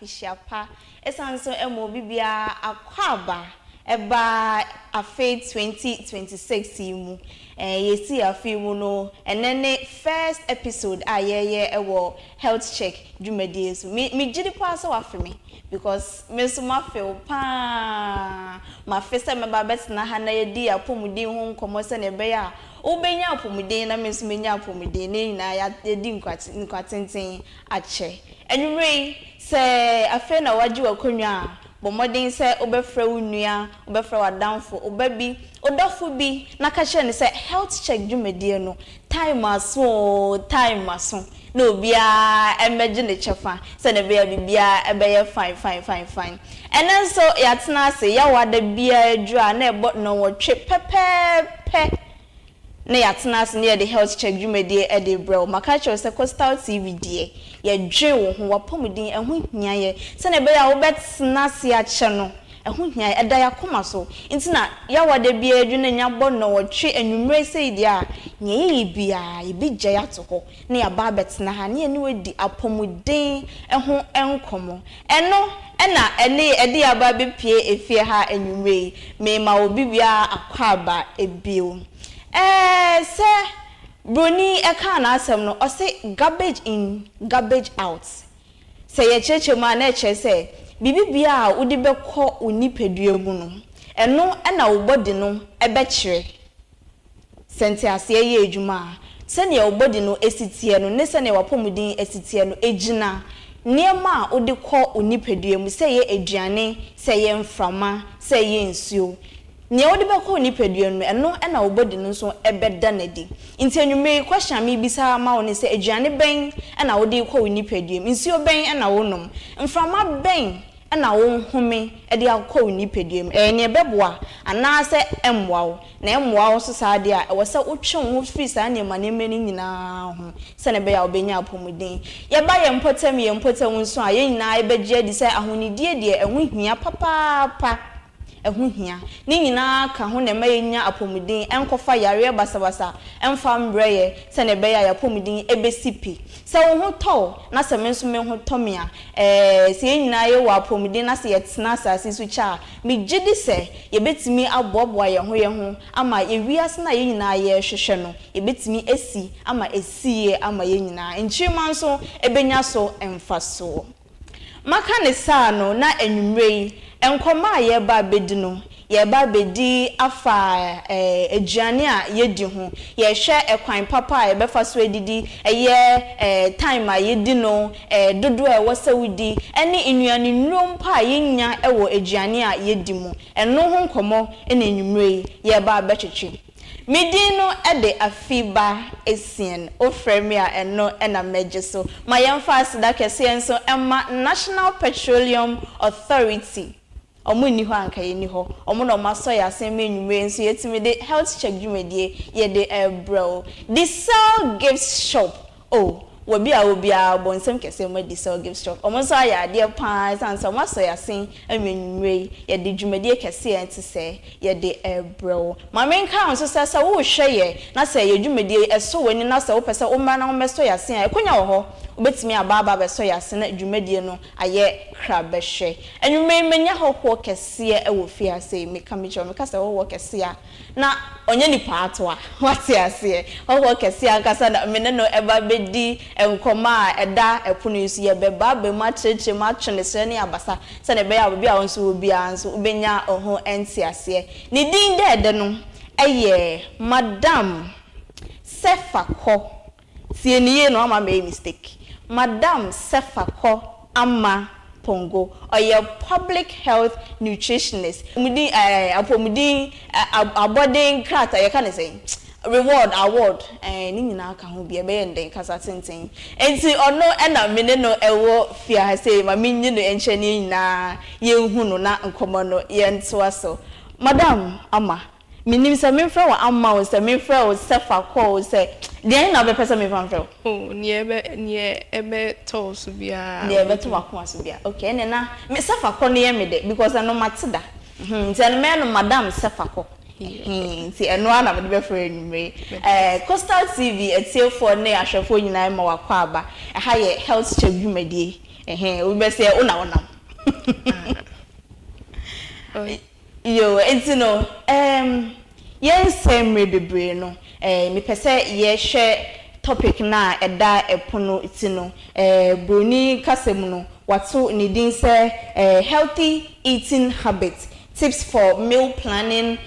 Afehyia pa. Ɛsan nso ma obi biara akwaaba ɛba afe 2026 yi mu. Yɛsi afe yi mu no, ɛnɛ ne first episode a yɛreyɛ wɔ Health Check dwumadie so. Megye di paa sɛ wafe me because me nso mafe wo paa. Mafe sɛ mɛba abɛtena ha na yɛadi apɔmuden ho nkɔmmɔ sɛnea ɛbɛyɛ a wobɛnya apɔmuden na me nso menya apɔmuden na yɛn nyinaa yɛadi nkwa tenten akyɛ. Anwummerɛ yi, sɛ afei na woagye w'akonnwa a, bɔ mmɔden sɛ wobɛfrɛ wo nua, wobɛfrɛ w'adamfo, wo ba bi, wo dɔfo bi na ka kyerɛ no sɛ Health Check dwumadie no, time aso oo, time aso na obiara mmɛgye ne kyɛfa sɛdeɛ ɛbɛyɛ a biribiara bɛyɛ fine fine fine fine. Ɛnnɛ nso yɛatena ase, yɛawa da biara aduru a na ɛbɔ nnɔnwɔtwe pɛpɛɛpɛ na yɛatena ase na yɛde Health Check dwumadie de rebrɛ wo. Maka akyerɛ wo sɛ Coastal TV deɛ, yɛdwen wo ho, w'apɔmuden, ɛho hia yɛ. Sɛdeɛ ɛbɛyɛ a wobɛtena ase akyɛ no, ɛho hia yɛ, ɛda yɛn akoma so. Nti na yɛawa da biara aduru na nya bɔ nnɔnwɔtwe anwummerɛ sei deɛ a, nea yɛyɛ biara yɛbɛgyae ato hɔ na yɛaba abɛtena ha na yɛne wo adi apɔmuden ho nkɔmmɔ. Ɛno na ɛne ɛde yɛn aba abɛpue efie ha anwummerɛ yi. Merema obi biara akwaaba bio. Ɛɛ, sɛ Buroni kaa n'asɛm no, ɔse garbage in, garbage out. Sɛ yɛkyerɛkyerɛ mu a, na ɛkyerɛ sɛ biribi biara a wode bɛkɔ wo nipadua mu no, ɛno na wo body no bɛkyerɛ. Sɛ nteaseɛ yɛ adwuma a, sɛdeɛ wo body no si teɛ no ne sɛdeɛ w'apɔmuden si teɛ no gyina nneɛma a wode kɔ wo nipadua mu, sɛ ɛyɛ aduane, sɛ ɛyɛ mframa, sɛ ɛyɛ nsuo. Nea wode bɛkɔ wo nipadua no mu, ɛno na wo body no nso bɛda no adi. Nti anwummerɛ yi, question a merebisa ama wo ne sɛ, aduane bɛn na wode rekɔ wo nipadua mu? Nsuo bɛn na wonom? Mframa bɛn na wohome de akɔ wo nipadua mu? Ɛyɛ nea ɛbɛboa anaasɛ ɛmmoa wo? Na ɛmmoa wo nso saa deɛ a, ɛwɔ sɛ wotwe wo ho firi saa nneɛma nneɛma no nyinaa ho sɛdeɛ ɛbɛyɛ a wobɛnya apɔmuden. Yɛba yɛn mpɔtam yɛn mpɔtam nso a, yɛn nyinaa yɛbɛgye adi sɛ ahonidie deɛ, ɛho hia papaapa. Ɛho hia. Ne nyinaa ka ho na ɛma yɛnya apɔmuden, ɛnkɔfa yareɛ basabasa mfa mbrɛ yɛ sɛdeɛ ɛbɛyɛ a yɛn apɔmuden bɛsi pi. Sɛ wo ho tɔ wo na sɛ me nso me ho tɔ me a, ɛɛ, sɛ yɛn nyinaa yɛwɔ apɔmuden na sɛ yɛtena asase yi so kyɛ a, megye di sɛ yɛbɛtumi aboaboa yɛn ho yɛn ho ama yɛn wiase no a yɛn nyinaa yɛrehwehwɛ no, yɛbɛtumi asi ama asi yie ama yɛn nyinaa. Nkyirimma nso bɛnya so mfasoɔ. Maka no saa no, na anwummerɛ yi, nkɔmmɔ a yɛreba abɛdi no, yɛreba abɛdi afa aduane a yɛdi ho. Yɛrehwɛ ɛkwan papa a yɛbɛfa so adidi, ɛyɛ time a yɛdi no, dodoɔ a ɛwɔ sɛ wodi, ɛne nnuanennuro mpo a yɛnya wɔ aduane a yɛdi mu. Ɛno ho nkɔmmɔ na anwummerɛ yi yɛreba abɛtwetwe. Me din no de Afiba Essien, wofrɛ me a ɛno na mɛgye so. Ma yɛmfa aseda kɛseɛ nso mma National Petroleum Authority, wɔn nni hɔ a anka yɛnni hɔ, wɔn na wɔasɔ yɛn asen ma anwummerɛ yi nso yɛatumi de Health Check dwumadie yɛde rebrɛ wo. Diesel Gift Shop, oh, wɔ bi a wɔ biara bɔ nsam kɛseɛ ma Diesel Gift Shop, wɔn nso ayɛ adeɛ pa ara ɛsiane sɛ wɔasɔ yɛn asen ama anwummerɛ yi yɛde dwumadie kɛseɛ a ɛte sɛɛ yɛde rebrɛ wo. Ma menkae wo nso sɛ, sɛ worehwɛ yɛ na sɛ yɛn dwumadie yi ɛsɔ w'ani na sɛ wopɛ sɛ wommra na wommɛsɔ yɛn ase a, ɛkonya wɔ hɔ. Wobɛtumi aba aba abɛsɔ yɛn ase na dwumadie no ayɛ krabɛhwɛ. Anwummerɛ yi manya hɔhoɔ kɛseɛ wɔ fie ha sei. Meka mekyerɛ wo, meka sɛ hɔhoɔ kɛseɛ a, na ɔnyɛ nipa atoa. Woate aseɛ? Hɔhoɔ kɛseɛ ankasa na me ne no ɛba bɛdi nkɔmmɔ a ɛda ɛpono yi so. Yɛbɛba aba mu akyerɛkyerɛ mu, atwe ne serɛ ne abasa sɛdeɛ ɛbɛyɛ a baabi a wo nso wɔ biara nso wobɛnya wo ho nteaseɛ. Ne din dɛɛdɛ no yɛ Madam Sefakɔ. Tie no yie na wamma mɛyɛ mistake. Madam Sefakɔ Ama Pongo, ɔyɛ public health nutritionist. Apɔmuden ɛɛ apɔmuden abɔden krataa yɛka no sɛn? Reward, award, ɛɛ ne nyinaa ka ho bi, ɛbɛyɛ no dɛn, kasa tenten. Enti ɔno na me ne no wɔ fie ha sei, ma menyi no nkyerɛ na yɛn nyinaa yɛnhu no na nkɔmmɔ no yɛntoa so. Madam Ama, mennim sɛ memfrɛ wo Ama o, sɛ memfrɛ wo Sɛfa kɔ o, sɛ deɛn na wobɛpɛ sɛ memfa mfrɛ wo? Oh, neɛ ɛbɛ, neɛ ɛbɛtɔ wo so biara. Neɛ ɛbɛtɔ w'akoma so biara, okay, ɛnneɛ na me Sɛfa kɔ no yɛ me dɛ because ɛno mate da, nti ɛno mɛyɛ no Madam Sɛfa kɔ. Nti ɛno ara na mede bɛfrɛ anwummere yi. Coastal TV atiefoɔ ne ahwɛfoɔ nyinaa ma wakɔ aba. Ɛha yɛ Health Check dwumadie. Ɛhɛn, obi bɛsɛ wo na wonam. Yo, nti no, yɛnsɛ mmerɛ bebree no, mepɛ sɛ yɛhwɛ topic no a ɛda ɛpono ti no. Broni kasa mu no, wato ne din sɛ "Healthy eating habit: tips for meal planning,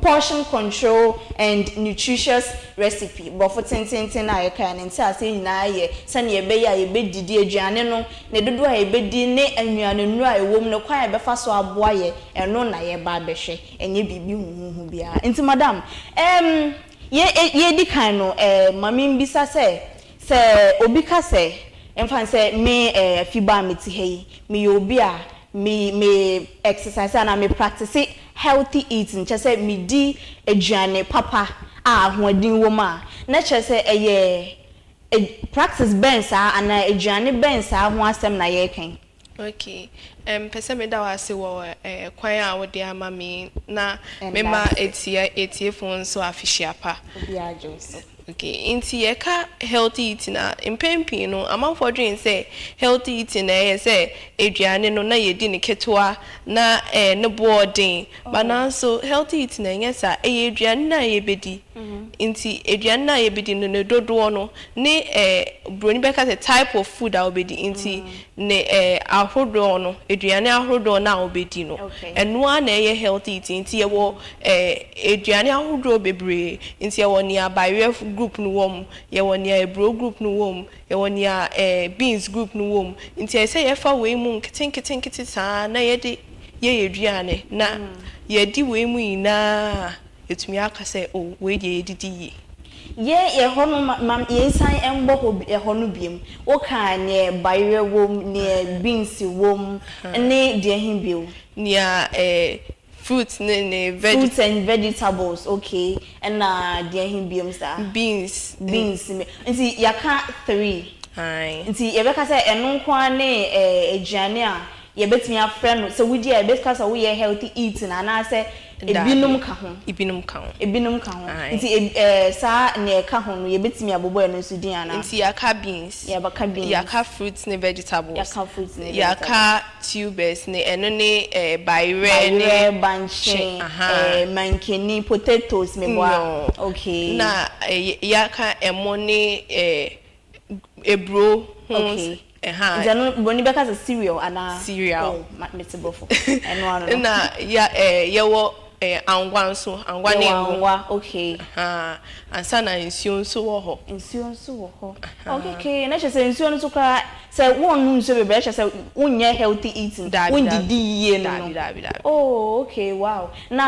portion control and nutritious recipe." Borɔfo tententen a yɛka no nti ase nyinaa yɛ sɛnea yɛbɛyɛ a yɛbɛdidi aduane no ne dodoɔ a yɛbɛdi ne nnuane nnuro a ɛwɔ mu no, kwan a yɛbɛfa so aboa yɛ. Ɛno na yɛba abɛhwɛ, ɛnyɛ biribi huhuhu biara. Nti madam, yɛ yɛdi kan no, maame, mbisa sɛ obi ka sɛ, mfa sɛ me fiba a mete ha yi, meyɛ obi a me exercise ana me practice healthy eating, kyerɛ sɛ me di aduane papa a ahoɔden wɔ mu a, na kyerɛ sɛ ɛyɛ practice bɛn saa anaa aduane bɛn saa ho asɛm na yɛreka? Okay, pɛ sɛ meda wo ase wɔ kwan a wode ama me na mema etie etiefo nso afihyia pa. Obiara gye wo so. Okay, nti yɛka healthy eating a, mpɛn pii no amanfoɔ dwen sɛ healthy eating na ɛyɛ sɛ aduane no na yɛdi ne ketewa na ne boɔ den ba. Nanso healthy eating na ɛnyɛ saa. Ɛyɛ aduane na yɛbɛdi. Nti aduane na yɛbɛdi no, ne dodoɔ no ne broni bɛka sɛ type of food a wobɛdi, nti ne ahodoɔ no, aduane ahodoɔ no a wobɛdi no, ɛnoa na ɛyɛ healthy eating. Nti yɛwɔ aduane ahodoɔ bebree. Nti yɛwɔ nea bayerɛ group no wɔ mu, yɛwɔ nea eburo group no wɔ mu, yɛwɔ nea beans group no wɔ mu. Nti ɛsɛ yɛfa wei mu nkete nkete nkete saa na yɛde yɛyɛ aduane na yɛdi wei mu nyinaa, yɛtumi aka sɛ, o, wei deɛ yɛdidi yie. Yɛ yɛ hɔ no, ma yɛnsan mbɔ hɔ ɛhɔ no biem. Woka neɛ bayerɛ wɔ mu, neɛ beans wɔ mu, ne deɛ hin bio? Nea fruit ne veg. Fruits and vegetables, okay. Ɛna deɛ hin biom saa? Beans. Beans. Nti yɛaka three. Aye. Nti yɛbɛka sɛ ɛno nko ara ne aduane a yɛbɛtumi afrɛ no sɛ wodi a yɛbɛka sɛ woyɛ healthy eating, anaasɛ ebinom ka ho? Ebinom ka ho. Ebinom ka ho. Aye. Nti saa nea ɛka ho no, yɛbɛtumi abobɔ ɛno nso din anaa? Nti yɛaka beans. Yɛbɛka beans. Yɛaka fruits ne vegetables. Yɛaka fruits ne vegetables. Yɛaka tubers ne ɛno ne bayerɛ ne bayerɛ, bankye, Aha. Mankani, potatoes, meboa? No. Okay. Na yɛaka ɛmo ne eburo ho. Ɛha. Nti ɛno broni bɛka sɛ cereal anaa? Cereal. Oh, mete borɔfo ɛno ano no. Na ya yɛwɔ angwa nso, angwa ne Yɛwɔ ngo. Angwa, okay. Aha. Ansa na nsuo nso wɔ hɔ. Nsuo nso wɔ hɔ, okay. Na kyerɛ sɛ nsuo no nso koraa, sɛ wonnom nsuo bebree, kyerɛ sɛ wonyɛ healthy eating? Daabi. Wondidi yie no. Daabi. No. Daabi, daabi. Oh, okay, wow. Na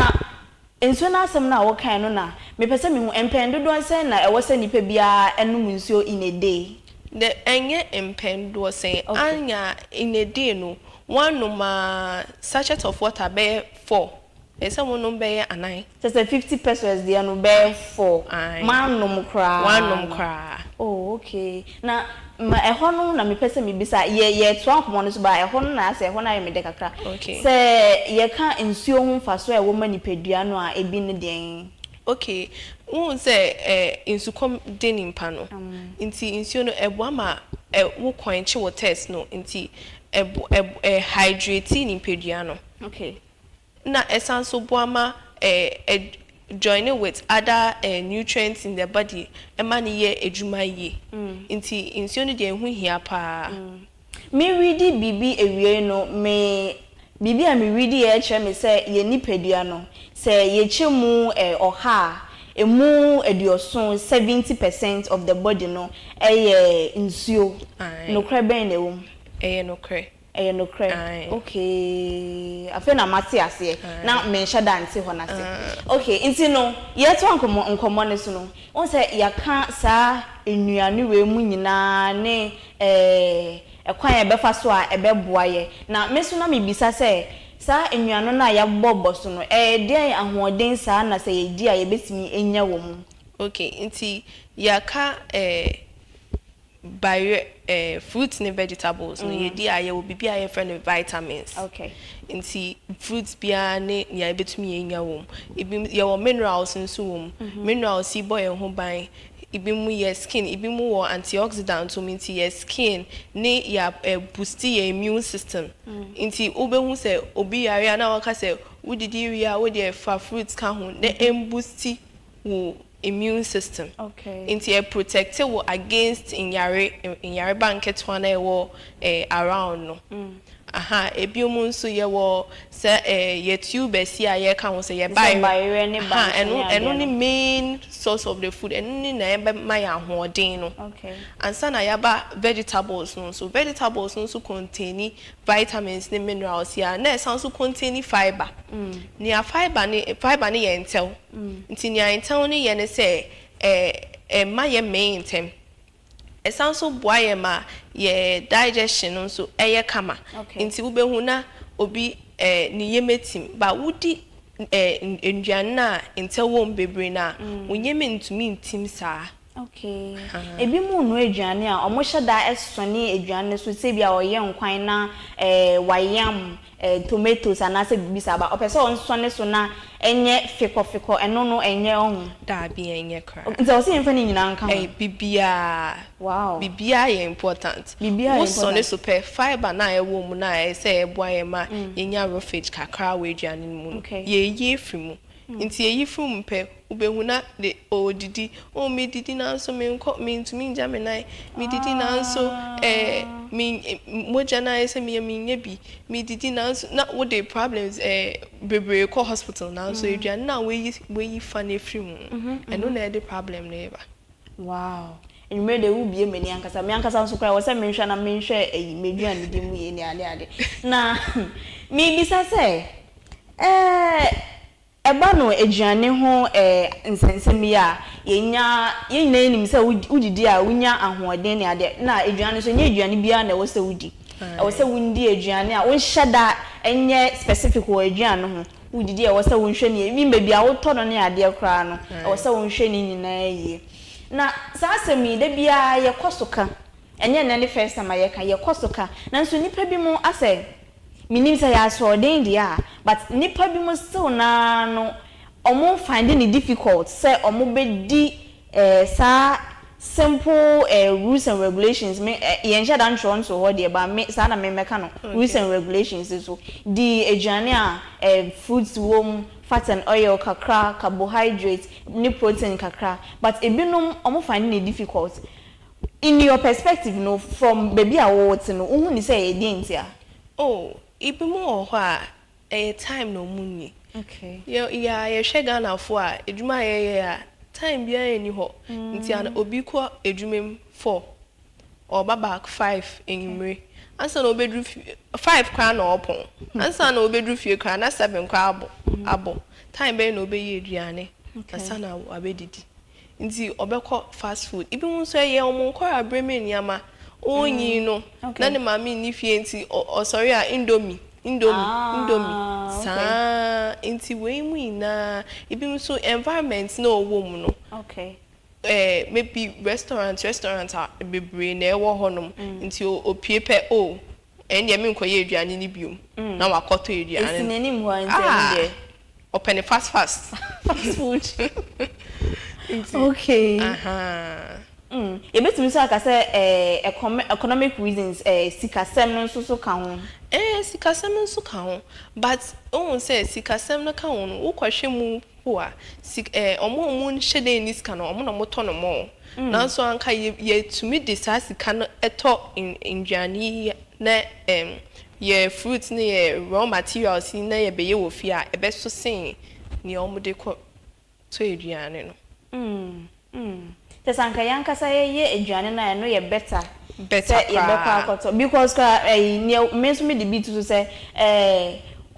nsuo no asɛm no a wɔkae no, na mepɛ sɛ mehu mpɛn dodoɔ sɛn na ɛwɔ sɛ nipa biara ɛnom nsuo in a day? De ɛnyɛ mpɛn dodoɔ sɛn. Anya in a day no, wanom a sachet of water bɛyɛ four, ɛsɛ wonom bɛyɛ anan. Kyerɛ sɛ 50 pesewas deɛ no bɛyɛ four. Aye. Manom koraa Wanom no. koraa. Oh, okay. Na ma ɛhɔ no na mepɛ sɛ mebisa, yɛ yɛtoa nkɔmmɔ no so ba ɛhɔ no, na asɛ ɛhɔ no ayɛ me dɛ kakra. Sɛ yɛka nsuo ho mfasoɔ a ɛwɔ ma nipadua no a, ebi ne deɛn? Okay, wohu sɛ nsukɔm de nipa no, nti nsuo no ɛboa ma wo quench wo thirst no, nti ɛbo ɛb ɛ hydrate nipadua no. Na ɛsan so boa ma ɛ ɛ join with other nutrients in the body, ɛma ne yɛ adwuma yie. Nti nsuo no deɛ, ɛho hia paa. Meredi biribi awie no, me biribi a meredi yɛ kyerɛ me sɛ yɛn nipadua no, sɛ yɛkyɛ mu 100 a, emu 70, 70% of the body no ɛyɛ nsuo. Aye. Nokorɛ bɛn na ɛwɔ mu? Ɛyɛ nokorɛ. Ɛyɛ nokorɛ? Aye. Okay, afei na mate aseɛ, na menhyɛ da nte hɔ n'ase. Okay, nti no yɛtoa nkɔmmɔ no so no, wɔn sɛ yɛaka saa nnuane wei mu nyinaa ne ɛkwan a yɛbɛfa so a ɛbɛboa yɛ, na me nso na mebisa sɛ saa nnuane no a yɛabɔbɔ so no, ɛyɛ deɛn ahoɔden saa na sɛ yɛdi a yɛbɛtumi anya wɔ mu? Okay, nti yɛaka bayerɛ, fruits ne vegetables no, yɛdi a yɛwɔ biribi a yɛfrɛ no vitamins. Nti fruits biara ne nea yɛbɛtumi anya wɔ mu. Ebi yɛwɔ minerals nso wɔ mu. Minerals yi bɔ yɛn ho ban. Ebi mu yɛ skin, ebi mu wɔ antioxidant wɔ mu, nti yɛ skin ne yɛ boost yɛ immune system. Nti wobɛhu sɛ obi yare a, na waka sɛ wodidi wie a, wodeɛ fa fruit ka ho na ɛmboost wo immune system. Nti ɛ protect wo against nyare nyareba nketewa na ɛwɔ around no. Aha, ebi mu nso yɛwɔ sɛ yɛ tubers yi a yɛka ho sɛ yɛ Sɛ bayerɛ ne aha, bankye ne ɛno adeɛ ɛno ne no. main source of the food. Ɛno ne na ɛbɛma yɛ ahoɔden no. Ansa na yɛaba vegetables no nso, vegetables no nso contain vitamins ne minerals yi a na ɛsan nso contain fibre. Nea fibre ne yɛ ntɛw. Nti nea ntɛw ne yɛ ne sɛ ɛma yɛ mmɛn ntɛm. Ɛsan nso boa yɛ ma yɛ digestion no nso ɛyɛ kama. Nti wobɛhu na obi ne yam etim ba, wodi nnuane na ntɛw wɔ mu bebree na wo yam ntumi ntim saa. Okay, ebi mu nua aduane a ɔmo hyɛ da ɛsɔne aduane so, sɛ bi a ɔyɛ nkwan na wayam tomatoes anaasɛ biribi saa ba, ɔpɛ sɛ ɔnsɔne so na ɛnyɛ fikɔfikɔ. Ɛno no ɛnyɛ ɔho? Daabi, ɛnyɛ koraa. Nti ɔsɛ yɛmfa ne nyinaa nka ho? Bibiaa. Bibiaa yɛ important. Biribiara yɛ Wosɔne important. so pɛ, fibre na ɛwɔ mu na ɛyɛ sɛ ɛboa yɛn ma yɛnya roughage kakra wɔ aduane no mu no, yɛyi efiri mu. Nti yɛyi firi mu pɛ, wobɛhu na de ɔdidi, "Oh, medidi nanso menkɔ, mentumi ngya me nan, medidi nanso me mogya no ayɛ sɛ meyɛ menyɛ bi, medidi nanso," na wode problems bebree kɔ hospital. Nanso aduane no a wɔayi fa no efiri mu no, ɛno na ɛde problem no ɛba. Wow, enyimire de wubie m'ani ankasa. Me ankasa nso koraa wɔ sɛ menhwɛ na menhwɛ ɛyi m'aduane di mu yie ne ade ade. Na mebisa sɛ ɛba no aduane ho nsɛnsɛm yi a yɛnya, yɛn nyinaa nim sɛ wodidi a wonya ahoɔden ne adeɛ. Na aduane nso, nyɛ aduane biara na ɛwɔ sɛ wodi. Ɛwɔ sɛ wondi aduane a wonhyɛ da ɛnyɛ specific wɔ aduane ho. Wodidi a, ɛwɔ sɛ wonhwɛ ne ebi baabi a wotɔ no ne adeɛ koraa no, ɛwɔ sɛ wonhwɛ ne nyinaa yie. Na saa asɛm yi, da biara yɛkɔ so ka. Ɛnyɛ nnɛ ne first time a yɛka, yɛkɔ so ka. Nanso nnipa bi mu asɛ menim sɛ yɛ asoɔden deɛ a, but nnipa bi mu still naa no, ɔmo find it difficult sɛ ɔmo bɛdi saa simple rules and regulations. Me yɛn hyɛ da ntwerɛ nto hɔ deɛ, ba me saa na me mɛka no, rules and regulations so di aduane a fruits wɔ mu, fat and oil kakra, carbohydrate ne protein kakra, but ebinom ɔmo find it difficult. In your perspective no, from baabi a wɔwɔ te no, wohu ni sɛ ɛyɛ deɛ nti a? Oh, ebi mu wɔ hɔ a ɛyɛ time na ɔmo nni. Yɛ yɛ yɛhwɛ Ghanafoɔ a, edwuma a yɛyɛ a, time biara nni hɔ. Nti ana obi kɔ edwuma mu 4, ɔba back 5 enyimire. Ansa na obeduru fie 5 koraa na ɔpɔn, ansa na obeduru fie koraa na 7 koraa abɔ. Time bɛyɛ na obɛyɛ aduane ansa na wabɛdidi? Nti ɔbɛkɔ fast food. Ebi mu nso ɛyɛ ɔmo nkɔra abere mu nneɛma onyi no na ne maame nni fie, nti ɔsɔre a, Indomie, Indomie, Indomie saa. Nti wei mu nyinaa, ebi nso environment na ɔwɔ mu no, maybe restaurant a bebree na ɛwɔ hɔnom. Nti opie pɛ o, ɛn deɛ menkɔyɛ aduane no biom, na wakɔtɔ aduane Esi no. n'anim hɔ nti Ah. ɛno deɛ Ɔpɛ ne fast fast. Fast food. Nti aha. Yɛbɛtumi nso aka sɛ economic reasons, sikasɛm no nso so ka ho? Sikasɛm nso ka ho, but ohun sɛ sikasɛm no ka ho no, wokɔhwɛ mu po a, sik ɔmo a ɔmo nhyɛ dɛ ni sika no, ɔmo na ɔmo tɔ no mɔ. Nanso anka yɛtumi de saa sika no ɛtɔ nduane yi na yɛ fruit ne yɛ raw materials yi na yɛbɛyɛ wɔ fie a, ɛbɛso sen nea ɔmo de kɔ tɔ aduane no. Kyɛ sɛ anka yɛn ankasa yɛyɛ aduane no a, ɛno yɛ better. Better Sɛ yɛbɛkɔ koraa. akɔtɔ, because kora ɛyi nea me nso mede bi to so sɛ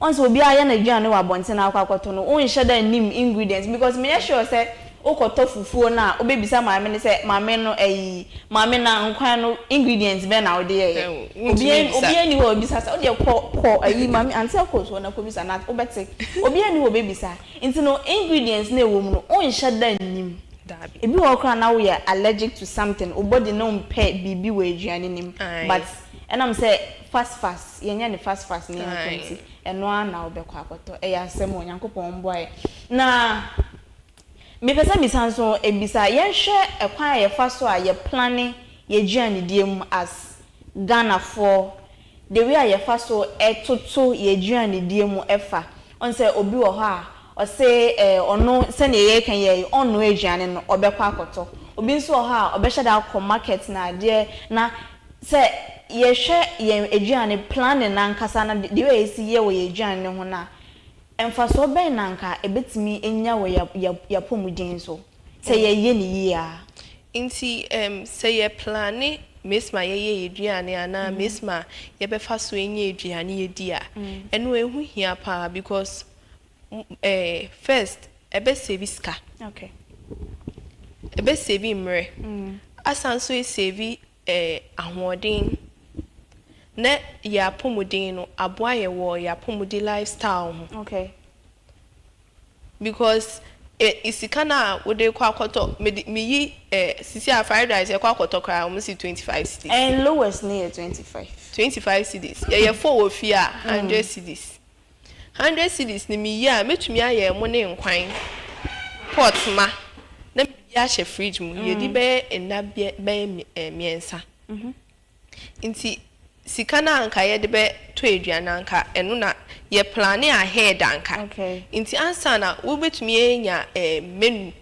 wɔn sɛ obiara yɛ n'aduane wɔ abɔnten akɔ akɔtɔ no, wonhyɛ da nim ingredients, because meyɛ sure sɛ wokɔtɔ fufuo no a, wobɛbisa maame no sɛ, "Maame no, ɛyi maame, na nkwan no ingredients bɛn na wode yɛyɛ?" Wontumi Obiara bisa. Obiara ni hɔ a obisa sɛ wodeɛ kɔ ɛyi maame ante akɔ so na kɔbisa na wobɛte. Obiara ni hɔ a obɛbisa. Nti no ingredients na ɛwɔ mu no, wonhyɛ da nim. Daabi. Ebi wɔ hɔ koraa na woyɛ allergic to something, wo body no mpɛ biribi wɔ aduane nim, but ɛnam sɛ fast fast yɛnyɛ ne fast fast ne yɛnkɔ nti, ɛno ara na wobɛkɔ akɔtɔ. Ɛyɛ asɛm o. Onyankopɔn mboa yɛ. Na Mepɛ sɛ misa nso ebisa, yɛnhwɛ ɛkwan a yɛfa so a yɛ plan yɛ aduanedie mu as Ghanafoɔ, the way a yɛfa so ɛtoto yɛ aduanedie mu. Ɛfa ɔn sɛ obi wɔ hɔ a ɔse ɔno sɛnea yɛka yɛ ɔnnoa aduane no, ɔbɛkɔ akɔtɔ. Obi nso wɔ hɔ a ɔbɛhyɛ da akɔ market na adeɛ. Na sɛ yɛhwɛ yɛn aduane planning nankasa na the way a yɛsi yɛ wɔ yɛn aduane no ho na mfasoɔ bɛn na nka ebɛtumi anya wɔ yɛ apɔmuden so sɛ yɛyɛ ne yie a? Nti sɛ yɛ plan mesma yɛyɛ aduane anaa mesma yɛbɛfa so enye aduane yɛdi a, ɛno ehu hia paa because first ɛbɛ save sika, ɛbɛ save mmerɛ, asan so e save ahoɔden na yɛ apɔmuden no, aboa yɛ wɔ yɛ apɔmuden lifestyle ho because sika na wode kɔ akɔtɔ, mede meyi sisi a fried rice yɛkɔ akɔtɔ koraa, wɔn si 25 cedis. And lowest ne yɛ 25. 25 cedis. Yɛyɛ four wɔ fie a, 100 cedis. 100 cedis ni meyi a, metumi ayɛ ɛmo ne nkwan pot ma na mede ahyɛ fridge mu, yɛdi bɛyɛ nna bɛyɛ 3. Nti sika no anka yɛde bɛtɔ aduane anka ɛno na yɛ plan ahead anka. Nti ansa na wobɛtumi anya menu,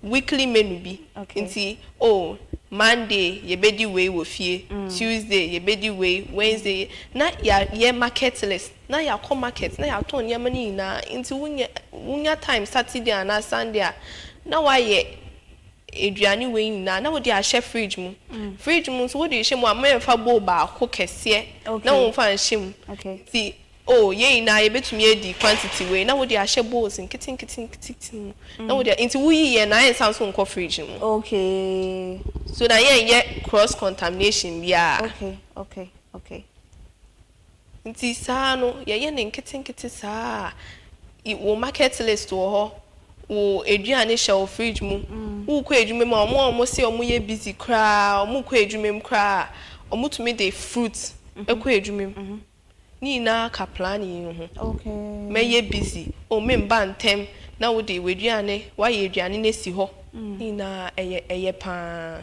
weekly menu bi. Nti oh, Monday yɛbɛdi wei wɔ fie, Tuesday yɛbɛdi wei, Wednesday na yɛ market list na yɛakɔ market na yɛatɔ nneɛma no nyinaa. Nti wonya time Saturday anaa Sunday a, na wayɛ aduane wei nyinaa na wode ahyɛ fridge mu. Fridge mu nso, wode hyɛ mu a, mɛmfa bowl baako kɛseɛ na wɔmfa nhyɛ mu. Nti oh, yɛn nyinaa yɛbɛtumi adi quantity wei na wode ahyɛ bowls nketenkete nketenkete mu na wode. Nti woyi yɛn na ayɛ nsa nso nkɔ fridge mu so na yɛnyɛ cross contamination biara. Nti saa no, yɛyɛ ne nketenkete saa a, wo market list wɔ hɔ, wo aduane hyɛ wo fridge mu, wokɔ adwuma mu a, ɔmo a ɔmo se ɔmo yɛ busy koraa, ɔmo kɔ adwuma mu koraa a, ɔmo tumi de fruit ɛkɔ adwuma mu. Ne nyinaa ka plan yi ho. Mɛyɛ busy o, memba ntɛm, na wode w'aduane, wayɛ aduane no asi hɔ. Ne nyinaa ɛyɛ paa.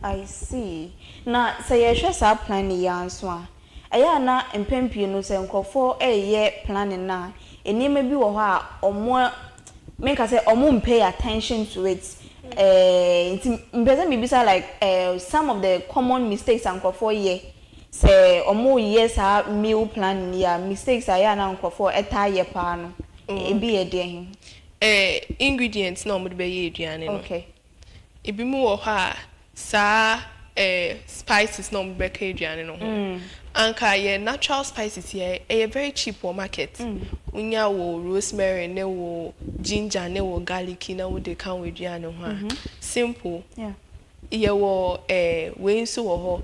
I see. Na sɛ yɛhwɛ saa plan yi ara nso a, ɛyɛ a na mpɛn pii no sɛ nkurɔfoɔ ɛreyɛ planning no a, nneɛma bi wɔ hɔ a ɔmo menka sɛ ɔmo pay attention to it. Nti mpɛ sɛ mibisa, like some of the common mistakes a nkurɔfoɔ yɛ sɛ ɔmo yɛ saa meal planning yi a, mistakes a ɛyɛ a na nkurɔfoɔ ɛtaa yɛ paa no, ebi yɛ deɛ he? Ingredients na ɔmo de bɛyɛ aduane no. Ebi mu wɔ hɔ a, saa spices na ɔmo bɛka aduane no ho. Anka yɛ natural spices yɛ ɛyɛ very cheap wɔ market. Wonya wɔ rosemary ne wɔ ginger ne wɔ garlic na wode ka wɔ aduane ho a, simple. Yɛwɔ wei nso wɔ hɔ,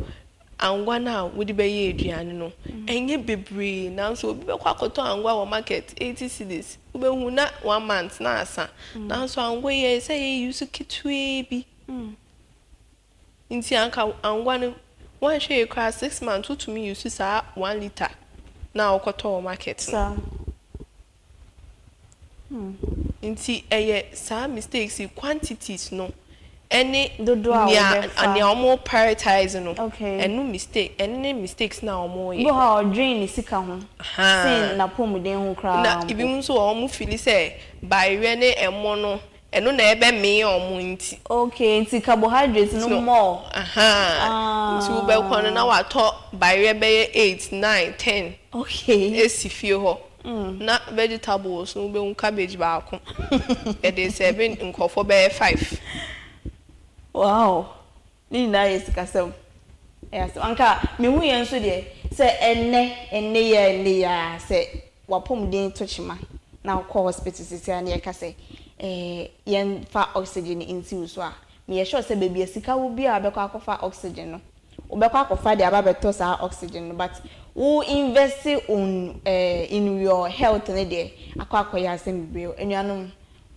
angwa no a wode bɛyɛ aduane no ɛnyɛ bebree, nanso obi bɛkɔ akɔtɔ angwa wɔ market 80 cedis, wobɛhu na one month na asa. Nanso angwa yi, ɛyɛ sɛ yɛ use ketewaa bi. Nti anka angwa no, wanhwɛ yɛ koraa, 6 months wotumi use saa 1 litre na wokɔtɔ wɔ market no. Nti ɛyɛ saa mistakes yi, quantities no ɛne Dodoɔ a nea wobɛfa. Nea ɔmo prioritize no. Ɛno mistake, ɛno ne mistakes na ɔmo Bi yɛ. wɔ hɔ a ɔdwen ne sika ho sen n'apɔmuden ho koraa Na mpo. ebi nso wɔ, ɔmo feel sɛ bayerɛ ne ɛmo no, ɛno na ɛbɛmee ɔmo nti. Okay, nti carbohydrate no more. Aha. Nti wobɛkɔ no na watɔ bayerɛ bɛyɛ eight, nine, 10 esi fie hɔ. Na vegetables no, wobɛhu cabbage baako yɛde serve nkurɔfoɔ bɛyɛ five. Wow, ne nyinaa yɛ sikasɛm. Ɛyɛ asɛm. Anka mehu yɛn nso deɛ sɛ ɛnnɛ yɛ a, sɛ wapɔmuden to kyima na wokɔ hospital sisi a, ne yɛka sɛ yɛmfa oxygen nsi wo so a, meyɛ sure sɛ baabi a sika wo bi a wobɛkɔ akɔfa oxygen no, wobɛkɔ akɔfa de aba abɛtɔ saa oxygen no, but wo invest on in your health ne deɛ akɔyɛ asɛm bebree. Anuanom,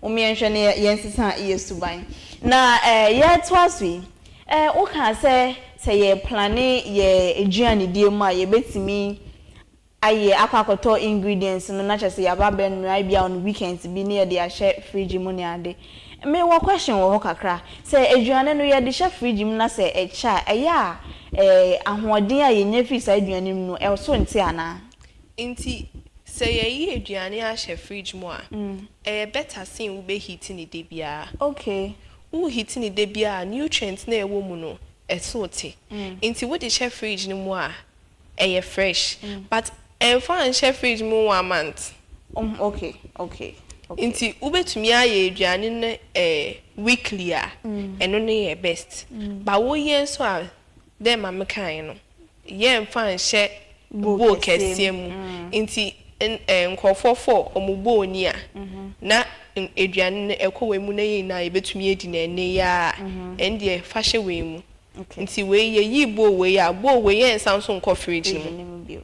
wɔn ne yɛn sesa yɛ suban na yɛtoa so yi. Woka sɛ yɛ plan yɛ aduanedie mu a, yɛbɛtumi ayɛ akɔtɔ ingredients no na kyerɛ sɛ yɛaba abɛnoa bi a on weekends bi ne yɛde ahyɛ fridge mu ne ade. Mewɔ question wɔ hɔ kakra. Sɛ aduane no yɛde hyɛ fridge mu na sɛ ɛkyɛ a, ɛyɛ a ahoɔden a yɛnya firi saa aduane mu no, ɛso nte anaa? Nti sɛ yɛyi aduane ahyɛ fridge mu a, ɛyɛ better sen wobɛheat ne da biara. Wo heat ne da biara, nutrient na ɛwɔ mu no ɛso te. Nti wode hyɛ fridge no mu a, ɛyɛ fresh. But ɛmfa nhyɛ fridge mu one month. Nti wobɛtumi ayɛ aduane no weekly a, ɛno no yɛ best. But woyɛ nso a, dɛ ma mekae no, yɛmfa nhyɛ bowl kɛseɛ mu. Nti nkurɔfoɔ fɔ ɔmo bowl ni a, na aduane no ɛkɔ wei mu na yɛn nyinaa yɛbɛtumi adi no ɛnɛ yi a, ɛn deɛ fa hyɛ wei mu. Nti wei yɛyi bowl wei a, bowl wei yɛnsan so nkɔ fridge no mu.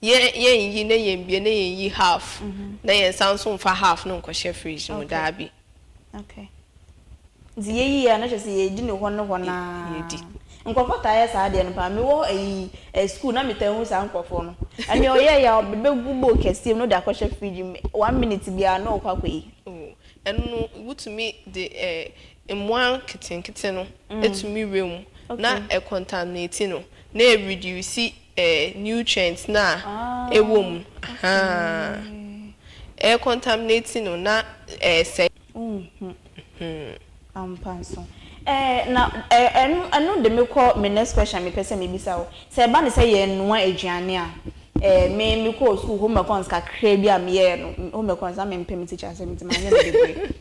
Yɛnyi na yɛmbie na yɛnyi half na yɛnsan so mfa half no nkɔhyɛ fridge mu, daabi. Okay. Nti yɛyi a, na kyerɛ sɛ yɛdi ne hɔ ne hɔ naa. Yɛdi. Nkurɔfoɔ taa yɛ saa adeɛ no paa. Mewɔ ayi school na metaa hu saa nkurɔfoɔ no. Ɛnea ɔyɛ yɛ a, ɔbɛgu bowl kɛseɛ mu na ɔde akɔhyɛ fridge mu. One minute biara na ɔkɔ akɔyi. Oh, ɛno no wotumi de mmoa nketenkete no etumi wura mu na ɛcontaminate no na ɛreduce nutrients na ɛwɔ mu. Ɛcontaminate no na ɛsɛe. Ampa nso. Na ɛno de me kɔ me next question mepɛ sɛ mebisa wo. Sɛ ɛba ne sɛ yɛnoa aduane a, me mekɔɔ school, home econs kakra bi a meyɛɛ no, home econs na mempɛ me teacher asɛm nti manyɛ no bebree.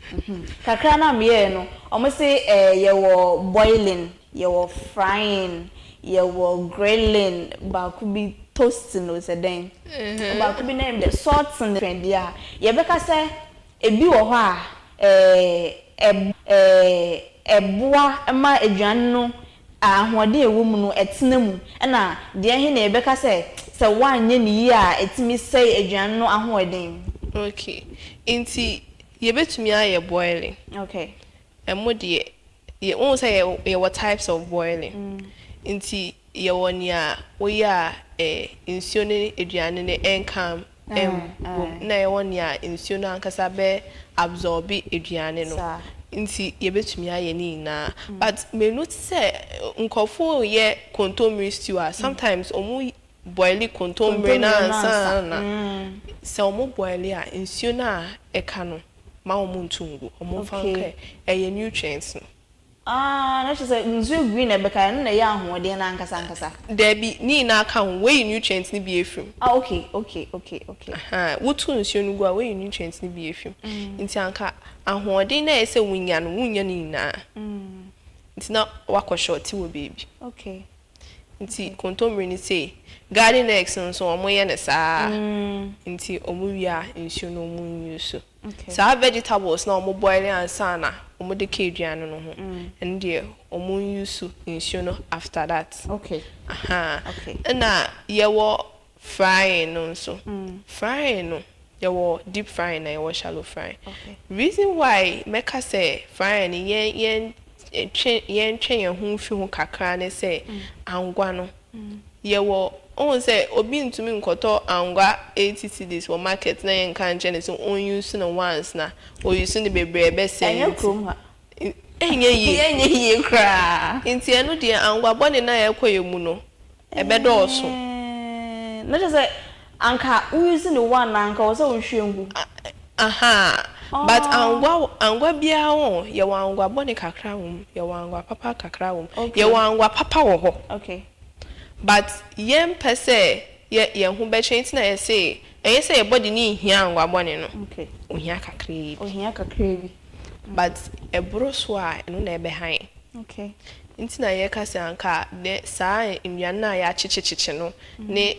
Kakra na meyɛɛ no, ɔmo se yɛwɔ boiling, yɛwɔ frying, yɛwɔ grilling, baako bi toasting o sɛ dɛn. Baako bi na yɛ salting deɛ a, yɛbɛka sɛ ebi wɔ hɔ a ɛboa ma aduane no ahoɔden a ɛwɔ mu no ɛtena mu, ɛna deɛ he na yɛbɛka sɛ woanyɛ ne yie a, ɛtumi sɛe aduane no ahoɔden? Okay, nti yɛbɛtumi ayɛ boiling. Ɛmo deɛ yɛ wɔn sɛ yɛwɔ types of boiling. Nti yɛwɔ nea woyɛ a nsuo ne aduane no ɛnka ɛmbom, na yɛwɔ nea nsuo no ankasa bɛ absorb aduane no. Nti yɛbɛtumi ayɛ ne nyinaa, but menu te sɛ nkurɔfoɔ yɛ kontomire stew a, sometimes ɔmo boil kontomire na ansa na sɛ ɔmo boil a, nsuo no a ɛka no ma ɔmo nto ngu, ɔmo mfa nka ɛyɛ nutrients no. Ah, na kyerɛ sɛ nsuo green na ɛbɛka ɛno na ɛyɛ ahoɔden no ankasa ankasa? Daabi, ne nyinaa ka ho. Woyi nutrients no bi efiri mu. Ah, okay. Wotu nsuo no gu a, woyi nutrients no bi efiri mu. Nti anka ahoɔden na ɛyɛ sɛ wonya no, wonya no nyinaa. Nti na wakɔ short wɔ beebi. Nti kontomire ni sei, garden eggs nso wɔn yɛ no saa. Nti wɔn wie a, nsuo no wɔn nyi so. Saa vegetables na wɔn boil ansa na wɔn de ka aduane no ho, ɛno deɛ wɔn use nsuo no after that. Ɛna yɛwɔ frying no nso. Frying no, yɛwɔ deep frying na yɛwɔ shallow frying. Reason why mɛka sɛ frying no yɛn twɛ yɛn ho fi ho kakra ne sɛ angwa no, yɛwɔ ohun sɛ obi ntumi nkɔtɔ angwa 80 cedis wɔ market na yɛn nka nkyɛn ne sɛ ɔn use no once na ɔ use no bebree, ɛbɛsɛn. Ɛnyɛ kurom ha. Ɛnyɛ yie. Ɛnyɛ yie koraa. Nti ɛno deɛ, angwa bɔne na yɛkɔ yɛ mu no ɛbɛdɔɔso. Na kyerɛ sɛ anka wouse ne one na anka wɔ sɛ wohwie ngu. Aha, but angwa biara wɔ, yɛwɔ angwa bɔne kakra wɔ mu, yɛwɔ angwa papa kakra wɔ mu. Yɛwɔ angwa papa wɔ hɔ. But yɛmpɛ sɛ yɛ yɛn ho bɛkyɛn, nti na yɛsɛ ɛnyɛ sɛ yɛ body ne nhia angwa bɔne no. Ohia kakraa bi. Ohia kakraa bi. But ɛboro so a, ɛno na ɛbɛha yɛn. Nti na yɛka sɛ anka de saa nnuane no a yɛakyekyekyekye no ne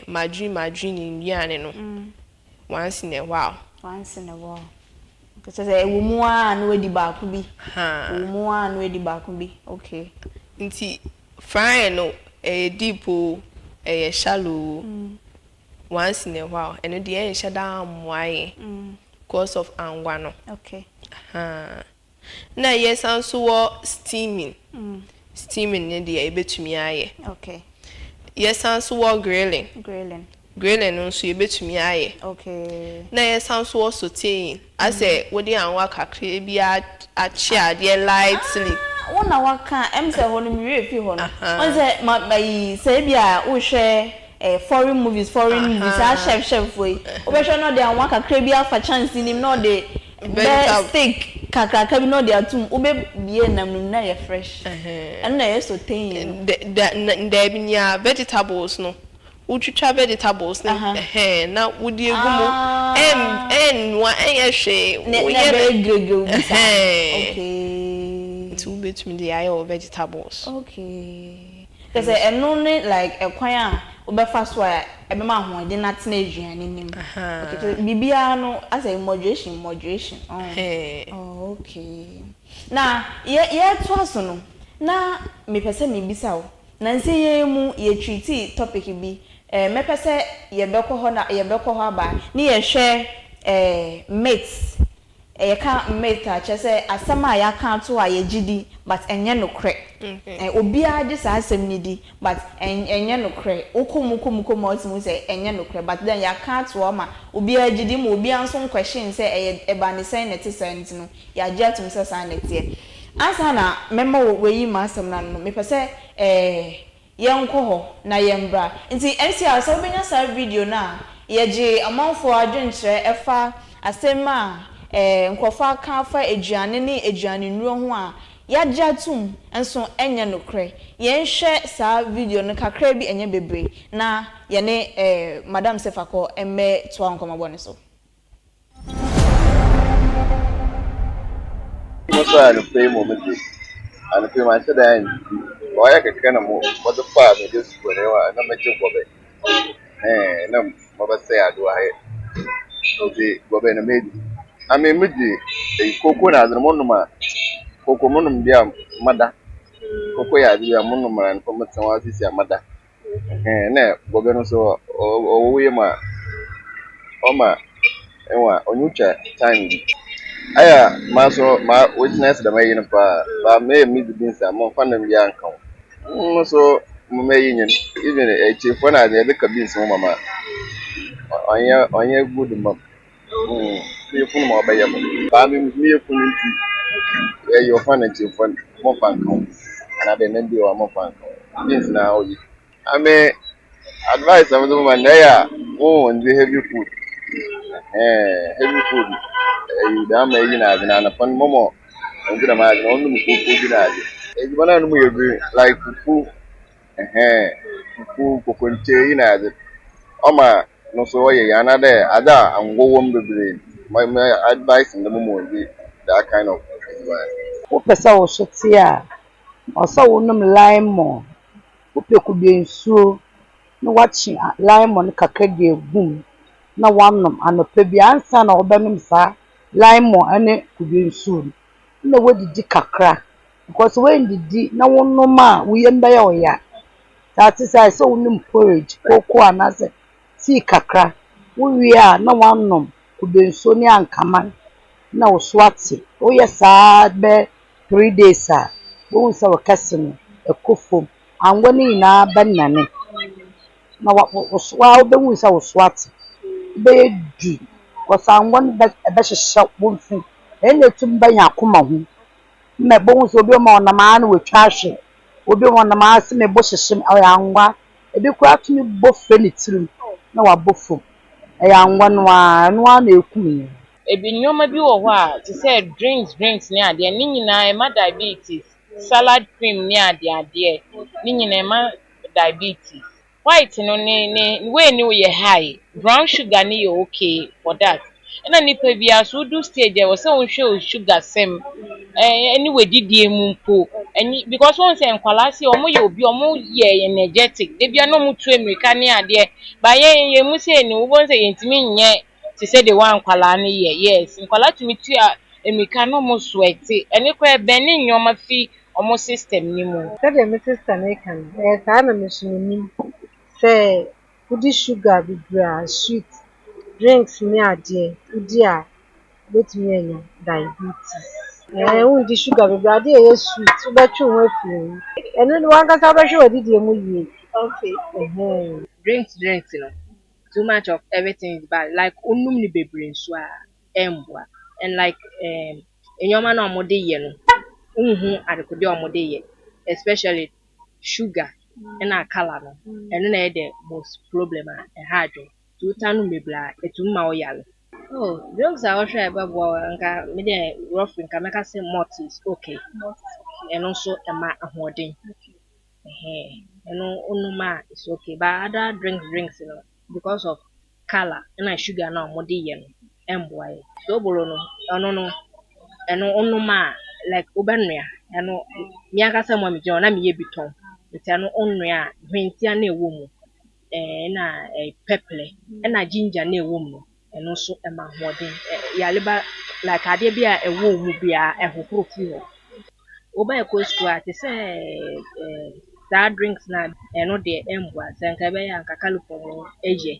margarine nnuane no, once in a while. Once in a while. Kyerɛ sɛ ɛwɔ mu a na wadi baako bi. Ɛwɔ mu a na wadi baako bi. Okay. Nti frying no, ɛyɛ deep o, ɛyɛ shallow o, once in a while, ɛno deɛ ɛnhyɛ daa mmoa yɛn because of angwa no. Na yɛsan so wɔ steaming. Steaming ne deɛ yɛbɛtumi ayɛ. Yɛsan so wɔ grilling. Grilling. Grilling no nso yɛbɛtumi ayɛ. Na yɛsan so wɔ sautéing, asɛ wode anwa kakra bi akye adeɛ lightly. Ah, wo na waka sɛ hɔ no mewerɛ fi hɔ no. Ɔn sɛ ma ayi sɛ ebi a wohwɛ foreign movies, foreign movies, saa chef chef fo yi, wobɛhwɛ na ɔde anwa kakra bi afa kyɛnse nim na ɔde bɛ steak kakraka bi na ɔde atum, wobɛbie nam no mu na yɛ fresh. Ɛno na ɛyɛ sautéing no. Daabi, nea vegetables no, wotwitwa vegetables no ɛhɛn na wode egu mu, ɛnnoa, ɛnyɛ hwee. Ne na ɛbɛyɛ gregrew bi saa. Nti wobɛtumi de ayɛ wɔ vegetables. Okay, kyerɛ sɛ ɛno ne like ɛkwan a wobɛfa so a ɛbɛma ahoɔden atena aduane nim. Okay, kyerɛ biribiara no asɛ moderation, moderation. Oh, okay. Na yɛ yɛtoa so no, na mepɛ sɛ mebisa wo, nansi yɛn mu yɛtreat topic bi, mɛpɛ sɛ yɛbɛkɔ hɔ na yɛbɛkɔ hɔ aba ne yɛhwɛ myths. Yɛka myth a, kyerɛ sɛ asɛm a yɛaka ato a yɛgye di but ɛnyɛ nokorɛ. Obiara gye saa asɛm no di but ɛnyɛ nokorɛ. Wokɔ mu, kɔ mu, kɔ mu a, wotumi sɛ ɛnyɛ nokorɛ, but then yɛaka ato hɔ ma obiara gye di ma obiara nso nkwɛhyɛn sɛ ɛyɛ ɛba ne sɛn na ɛte saa, nti no yɛagye atom sɛ saa na ɛteɛ. Ansa na mɛma wo wɔyi ma asɛm no ano no, mepɛ sɛ yɛnkɔ hɔ na yɛmbra. Nti NCR, sɛ wobɛnya saa video no a yɛgye amanfoɔ adwenkyerɛ ɛfa asɛm a nkurɔfoɔ aka afa aduane ne aduane nnuro ho a yɛagye atom nso ɛnyɛ nokorɛ. Yɛnhwɛ saa video no kakra bi, ɛnyɛ bebree, na yɛne Madam Sefakɔ mmɛ toa nkɔmmɔbɔ no so. Mo so anɔpa yi, mo de anɔpa yi manhyɛ da andidi. Ɔyɛ kɛkɛ na mo wɔde faa me de sukuu ne wa na megye gɔbɛ na mɔbɛsɛe adoa ha, nti gɔbɛ na medi. Ame megye eyi koko na adze no monom a, koko monom bi a mada. Koko yɛ adze bi a monom a nfa motena hɔ asisi a mada. Na gɔbɛ no nso ɔwɔ wo yam a ɔma ɛwa ɔnye time bi aya ma so ma witness dɛm ayi no paa ba meyɛ medzi beans a momfa nam biara nka ho. Mo so mɛyi nyin even akyirifoɔ na adze yɛde ka beans ho mama ɔnyɛ good ma meyɛ funu ma ɔbɛyɛ mo baa me meyɛ funu, nti ɛyɛ ɔfa na akyirifoɔ momfa nka ho anaa dɛ nam bi wɔ momfa nka ho. Beans na ɔyɛ ame advice a medze ma ndɛ yɛ a mo ndzi heavy food, heavy food ɛyi dama eyi na adze na anapa no mɔmɔ ndzi dɛm adze na ɔnom koko bi na adze edziban a no mu yɛ bi like fufu, fufu, kokonte yi na adze ɔma no so ɔyɛ yɛ anaadɛ adze a ango wɔ mu bebree. My advice ndɛ mɔmɔ ndzi that kind of edziban. Wopɛ sɛ wo so te a, ɔsɛ wonom lemon. Wopɛ kube nsuo na wakye lemon kakra de egu mu na wanom anɔpa bi. Ansa na wɔbɛnom saa lemon ne kube nsuo no, na wadidi kakra, because woandidi na wonom a, wo yam bɛyɛ wo ya. Saa te sɛ sɛ wonom porridge, koko anaasɛ tea kakra. Wowie a, na wanom kube nsuo ne ankama na wo so ate. Woyɛ saa bɛyɛ 3 days a, wohu sɛ wo kɛse no ɛkɔ fam, angwa no nyinaa bɛnane na wa wo so waa wobɛhu sɛ wo so ate, wobɛyɛ du wɔsɛ angwa no bɛ ɛbɛhyehyɛ wo mfe. Ɛyɛ na etum bɛyɛ akoma ho mma ɛbɛhu sɛ obi ma ɔnam ara na watwa ahwe, obi ma ɔnam ara sɛ mebɔ hyehye me. Ɔyɛ angwa, ebi koraa tumi bɔ fɛ ne tirim na wabɔ fam. Ɛyɛ angwa no ara, ɛno ara na ekum yɛn. Ebi nneɛma bi wɔ hɔ a te sɛ drinks ne adeɛ ne nyinaa ɛma diabetes. Salad cream ne adeadeɛ ne nyinaa ɛma diabetes. White no ne wei ne yɛ high, brown sugar ne yɛ okay for that. Ɛna nipa biara so wodu stage a ɛwɔ sɛ wohwɛ wo sugar sɛm ɛne w'adidie mu mpo ɛnyi, because wɔn sɛ nkwalaa se wɔn yɛ obi wɔn yɛ energetic debia na wɔn tu mmirika ne adeɛ ba yɛn mu sɛ ne wɔn sɛ yɛntumi nyɛ te sɛ de wɔn nkwalaa no yɛ. Yes, nkwalaa tumi tu a mmirika na wɔn sweat, ɛne koraa ɛbɛn ne nneɛma fi wɔn system ne mu. Sɛdeɛ me sister no reka no, ɛyɛ saa na me nso menim sɛ wodi sugar bebree a, sweet drinks ne adeɛ wodi a, wobɛtumi anya diabetes. Wondi sugar bebree, adeɛ a ɛyɛ sweet wobɛtwe wo ho afiri ho. Ɛno no wankasa wobɛhwɛ w'adidie mu yie. Okay. Ɛhɛn. Drinks no. Too much of everything is bad. Like wonum no bebree nso a, ɛmboa. And like nneɛma no a wɔde yɛ no, wonhu adekodeɛ a wɔde yɛ, especially sugar ɛna colour no. Ɛno na ɛyɛ the most problem a ɛha adwene. Nti wotaa nom bebree a, ɛtumi ma wo yare. Oh, drinks a wɔhwɛ a ɛbɛboa wo, nka me deɛ, roughly nka mɛka sɛ malt is okay. Ɛno nso ɛma ahoɔden. Ɛhɛn, ɛno wonom a, it's okay. But other drinks no, because of colour ɛna sugar no a wɔde yɛ no, ɛmboa yɛ. Sobolo no, ɔno no, ɛno wonom a, like wobɛnoa. Ɛno me ankasa mu a megyina hɔ na meyɛ bi tɔn. Nti ɛno wonoa a, hwentia na ɛwɔ mu, ɛna pɛprɛ ɛna ginger na ɛwɔ mu no, ɛno nso ɛma ahoɔden. Yareba like adeɛ bi a ɛwɔ wo mu biara, ɛhohoro firi hɔ. Woba ɛkɔ school a, te sɛ saa drinks na ɛno deɛ ɛmboa. Sɛ nka ɛbɛyɛ a, nka Kalyppo no ɛyɛ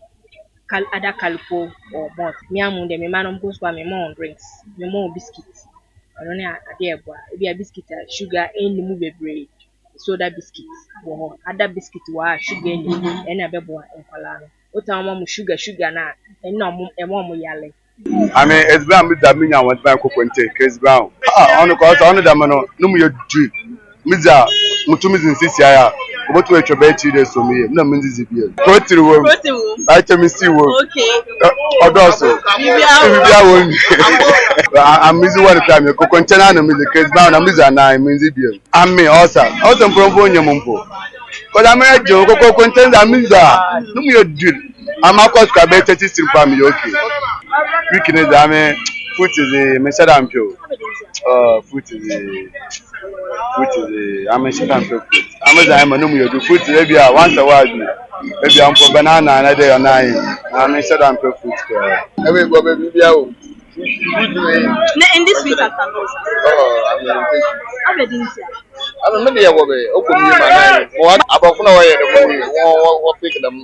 either Kalyppo or malt. Me amu deɛ, me mma no wɔkɔ school a, mema wɔn drinks, mema wɔn biscuit. Ɛno ne adeɛ a ɛboa. Ebi a biscuit a sugar ɛnni mu bebree, soda biscuit wɔ hɔ, other biscuit wɔ hɔ a sugar nni mu, ɛna ɛbɛboa nkwadaa no. Wotaa ma wɔn sugar sugar no a, ɛno na ɛma wɔn yare. I mean, edziban a medzi a menya ahoɔdzen kokonte Chris Brown. Ah, ɔno kɔ ɔsɛ ɔno dɛm no no mu yɛ du. Medzi a mutum dzi nsisi a obotum atwa bɛyɛ 3 days wɔ me yam na mendzidzi bio. Protein wɔ mu, Protein wɔ mu. Vitamin C wɔ mu, ɔdɔɔso. Biribiara Biribiara wɔ mu. Amidzi wɔ no kora me kokonte na na medzi Chris Brown na medzi anan mendzi bio. Ame ɔsa ɔsɛ mprɔmpo nyɛ mu mpo. Kɔdà me agye o kokonte dza medzi a no mu yɛ du. Ama akɔ sukuu abɛyɛ 30 cedis mpo a meyɛ okay. Week ne dza me fruit dze menhyɛ da mpɛ o. Fruit dze ame nhyɛ da mpɛ fruit. Ame dza ɛma no mu yɛ du. Fruit ebi a once a while bi ebi a mpo banana na de ɔnan na me nhyɛ da mpɛ fruit koraa. Ɛbɛ bɔ bɛ biribiara o. Fruit ne. Na ndi sweet afternoon sa? Oh, ame mpɛ sweet. Abɛdi ntia? Ame me deɛ wɔ bɛ okɔ mi ma nan mo aborɔfo na wɔyɛ dɛm wɔn wɔ wɔ pick dɛm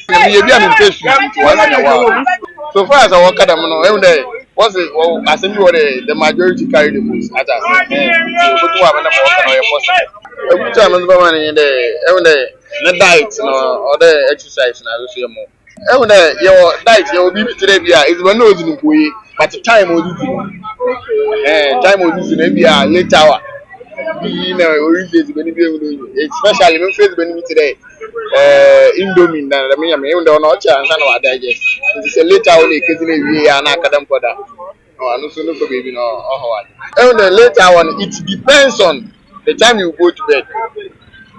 na mi yɛ bi a mi mpɛ sweet nti once in a while. So far as a wɔka dɛm no, ehu dɛ wɔsi wɔ asɛm bi wɔ dɛ the majority carry the most ata ase ɛn nti obotum aba na ma wɔka no ɔyɛ possible. Ebutu a mi nso bɛma no nye dɛ ehu dɛ ne diet no ɔdɛ exercise na ade so yɛ mo. Ehu dɛ yɛwɔ diet, yɛwɔ biribi te dɛ bi a edziban na odzi no mpo ye, but time a odzidzi no, ɛhɛn, time a odzidzi no ebi a late hour bi na oridzi edziban bi ehu dɛ oye, especially memfa edziban bi te dɛ indomie na dɛm nyama ehu dɛ ɔno ɔkyɛ ansa na ɔadigest, ntsi sɛ late hour na ekedzi na ewie a na aka dɛ mpo da no ɔno so no kɔ beebi na ɔhaw adze. Ehu dɛ late hour no, it depends on the time you go to bed.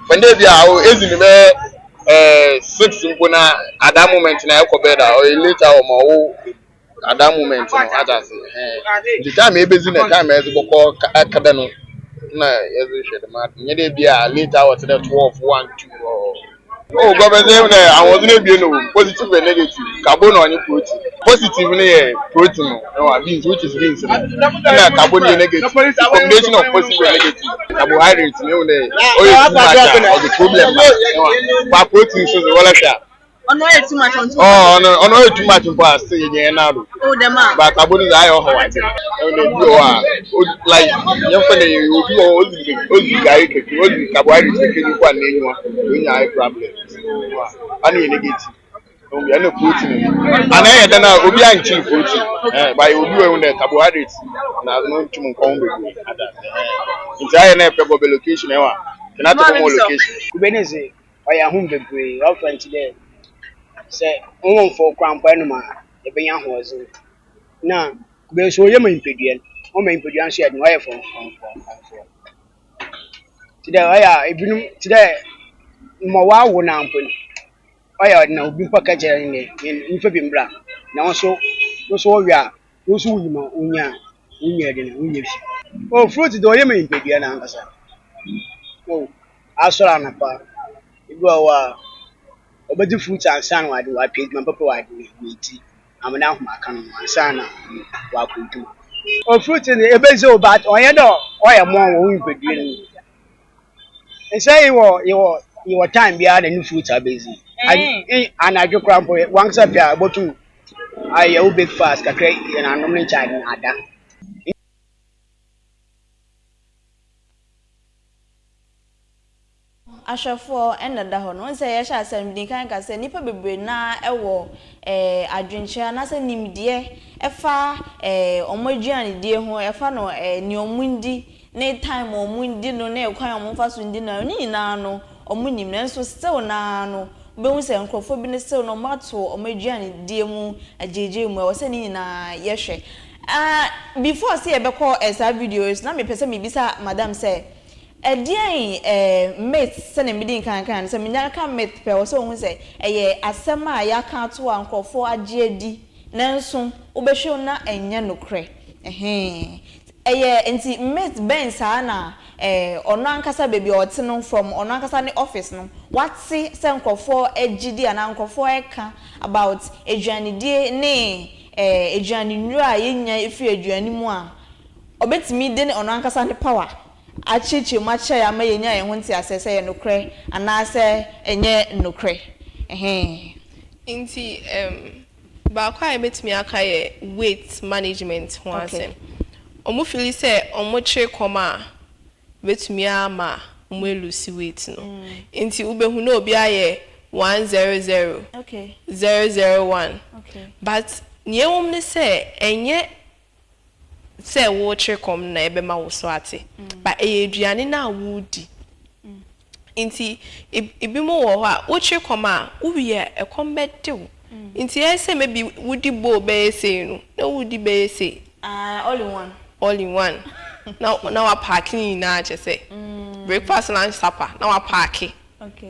Fɛn bi a o ezi no bɛyɛ 6 mpo na at that moment na ɛkɔ bed a, ɔyɛ late hour ma ɔwo at that moment no ata ase. Ɛhɛn, nti time a ebedzi na time a ɛdze bɔkɔ akada no na yɛdze hwɛ dɛm ade nyɛ dɛ bi a late hour te dɛ 12, 1, 2. Oh, gɔbɛ sɛ dɛ ahoɔdzen ebien no wɔ mu, positive and negative, carbo na ɔnye protein. Positive no yɛ protein no ɛwɔ beans, which is beans no, ɛna carbo no yɛ negative. Combination of positive and negative carbohydrate no, ehu dɛ ɔyɛ too much a, ɔdze problem ba ɛwɔ ba. Protein so dze wɔlɛ hwɛ a Ɔno ɔyɛ too much ɔnto. Ɔɔ, ɔno ɔyɛ too much mpo a, still yɛnyɛ yɛn nan do. Oh, dɛm a. Ba carbo no dze ayɛ ɔhaw adze. Ɛwɔ dɛ bi wɔ hɔ a o like yɛmfa dɛ obi wɔ hɔ odzi gari kɛkɛ, odzi carbohydrate kɛkɛ bi mpo a, n'enyiwa onya eye problem. Ɔno yɛ negative. Ɛna protein no ana ɛyɛ dɛn a obi ankyere protein ba obi wɔ ehu dɛ carbohydrate na no ntum nkɔ ho bebree ada. Nti ayɛ na ɛpɛ gɔbɛ location ɛwɔ a tena te mo location. Kube ne dze ɔyɛ ahom bebree. Ɔfa nti dɛ sɛ nwomfo koraa mpo ɛnom a, ɛbɛnya ahoɔdzen. Na kube nso ɔyɛ ma nipadua no, ɔma nipadua nso yɛ den, ɔyɛ fɔnfɔnfɔnfɔn. Nti dɛ ɔyɛ a ebinom te dɛ ma wɔawo no mpo no, ɔyɛ a na obi mpo ka kyerɛ no dɛ nyimpa bi mbra na wo nso wo nso wɔwe a, wo nso woyim a wonya wonya den wonya fi. Oh, fruit de ɔyɛ ma nipadua no ankasa. Oh, asɔre anɔpa, ebi wɔ hɔ a ɔbɛgye fruit ansa na wade wapɛ edwuma papa wade wadi ama n'ahom aka no ansa na wakɔ edwuma. Oh, fruit no ebedzi o, but ɔnyɛ dɛ ɔyɛ mɔ wɔ wo nipadua no mu. Nsɛ yɛwɔ time biara na ne fruit abedzi. Anadwo koraa mpo wankasa pɛ a, ebotum ayɛ wo breakfast kakra yɛ n'anom ne nkyɛn ada. Ahwɛfoɔ na ɛda hɔ no. Wohu sɛ yɛhyɛ aseɛ no, medi kan ka sɛ nnipa bebree no ara wɔ adwenkyerɛ anaasɛ nimdeɛ ɛfa wɔn aduanedie ho, ɛfa no nea wɔdi ne time a wɔdi no ne kwan a wɔfa so di no, ne nyinaa no wɔnim. Nanso still no ara no, wobɛhu sɛ nkurɔfoɔ bi no still no wɔato wɔn aduanedie mu agyeegyee mu. Ɛwɔ sɛ ne nyinaa yɛhwɛ. Ah, before sɛ yɛbɛkɔ saa video yi so, na mepɛ sɛ mebisa madam sɛ, Ɛdeɛn eh, myth, sɛdeɛ medi nkan kaeɛ no, sɛ menya ka myth pɛ, ɛwɔ sɛ wohu sɛ ɛyɛ asɛm a yɛaka ato hɔ a nkurɔfoɔ agye adi, nanso wobɛhwɛ mu na ɛnyɛ nokorɛ. Ɛhee. Ɛyɛ, nti myth bɛn saa na eh, ɔno ankasa baabi a ɔte no, from ɔno ankasa ne office no, wate sɛ nkurɔfoɔ gye di anaa nkurɔfoɔ reka about aduanedie ne eh, aduane nnuro a yɛnya firi aduane mu a, ɔbɛtumi de ne ɔno ankasa ne power akyerɛkyerɛ mu akyerɛ yɛn ama yɛanya yɛn ho nteaseɛ sɛ ɛyɛ nokorɛ anaasɛ ɛnyɛ nokorɛ. Ɛhee. Nti ɛm baako a yɛbɛtumi aka yɛ weight management ho asɛm. Ɔmo feeli sɛ ɔmo kyere kɔm a bɛtumi ama ɔmo alusi weight no. Nti wobɛhu na obi ayɛ 100, 001 but nea ɛwɔ mu ne sɛ ɛnyɛ sɛ worekyere kɔm no na ɛbɛma wo so ate, but ɛyɛ aduane no a woredi. Nti ebinom wɔ hɔ a, wokyere kɔm a, wowie a, ɛkɔm bɛde wo. Nti ɛyɛ sɛ maybe wodi bowl bɛyɛ sei no, na woredi bɛyɛ sei. Ah, all in one. All in one. Na na wapaake ne nyinaa kyerɛ sɛ breakfast, lunch, supper na wapaake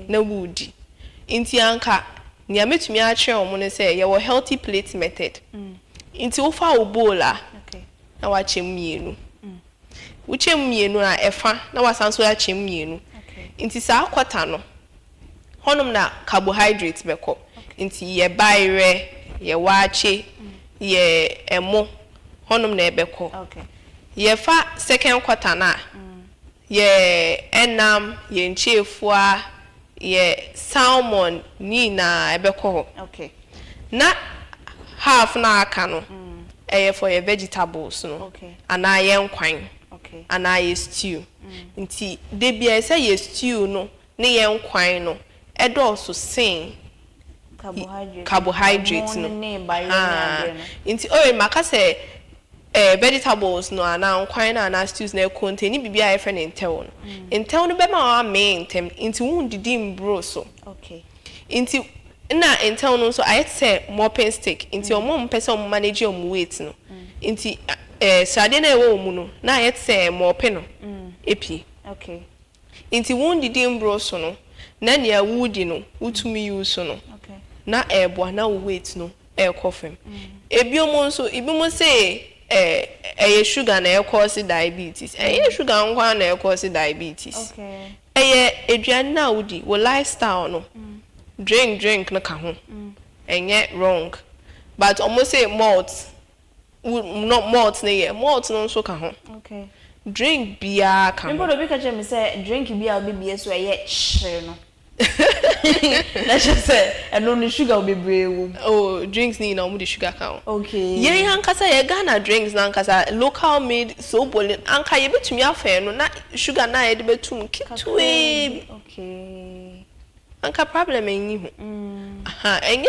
na woredi. Nti anka nea mɛtumi akyerɛ wɔn ne sɛ yɛwɔ healthy plate method. Nti wofa wo bowl a, na wakyɛ mu mmienu. Wokyɛ mu mmienu a, ɛfa na wasan nso akyɛ mu mmienu. Nti saa quarter no, hɔnom na carbohydrate bɛkɔ. Nti yɛ bayerɛ, yɛ waakye, yɛ ɛmo, hɔnom na ɛbɛkɔ. Yɛfa second quarter no a, yɛ ɛnam, yɛ nkyeefua, yɛ salmon ne nyinaa ɛbɛkɔ hɔ. Na half no a aka no, ɛyɛ for yɛ vegetables no anaa yɛ nkwan anaa yɛ stew. Nti da biara ɛsɛ sɛ yɛ stew no ne yɛ nkwan no ɛdɔɔso sen carbohydrate no. Haa. Nti already maka sɛ eh, vegetables no anaa nkwan no anaa stews no ɛcontaini biribi a yɛfrɛ no ntɛw no. Ntɛw no bɛma woamee ntɛm nti wondidi mboro so. Nti nna ntɛw no nso ayɛ te sɛ mopping stick nti wɔn a wɔpɛ sɛ wɔn manage wɔn weight no nti eh, sradeɛ no a ɛwɔ wɔn mu no na ayɛ te sɛ ɛmɔpe no apue. Nti wondidi mboro so no na nea woredi no wotumi use no na ɛreboa na wo weight no ɛrekɔ fam. Ebiom nso ebinom se ɛyɛ sugar na ɛcause diabetes. Ɛnyɛ sugar nko ara na ɛcause diabetes. Ɛyɛ aduane no a wodi, wo lifestyle no, drink drink no ka ho, ɛnyɛ wrong. But wɔn se malt, wo no malt no yɛ, malt no nso ka ho. Drink biara ka ho. Mpo de obi ka kyerɛɛ me sɛ drink bi a wobɛbie so a ɛyɛ kyere no, na kyerɛ sɛ ɛno no sugar bebree wɔ mu. Oh, drinks no nyinaa wɔde sugar ka ho. Yɛn ankasa yɛ Ghana drinks no ankasa, local made sooboli no, anka yɛbɛtumi afa ɛno na sugar no a yɛde bɛto mu ketewaa bi. Anka problem nni ho. Aha, ɛnyɛ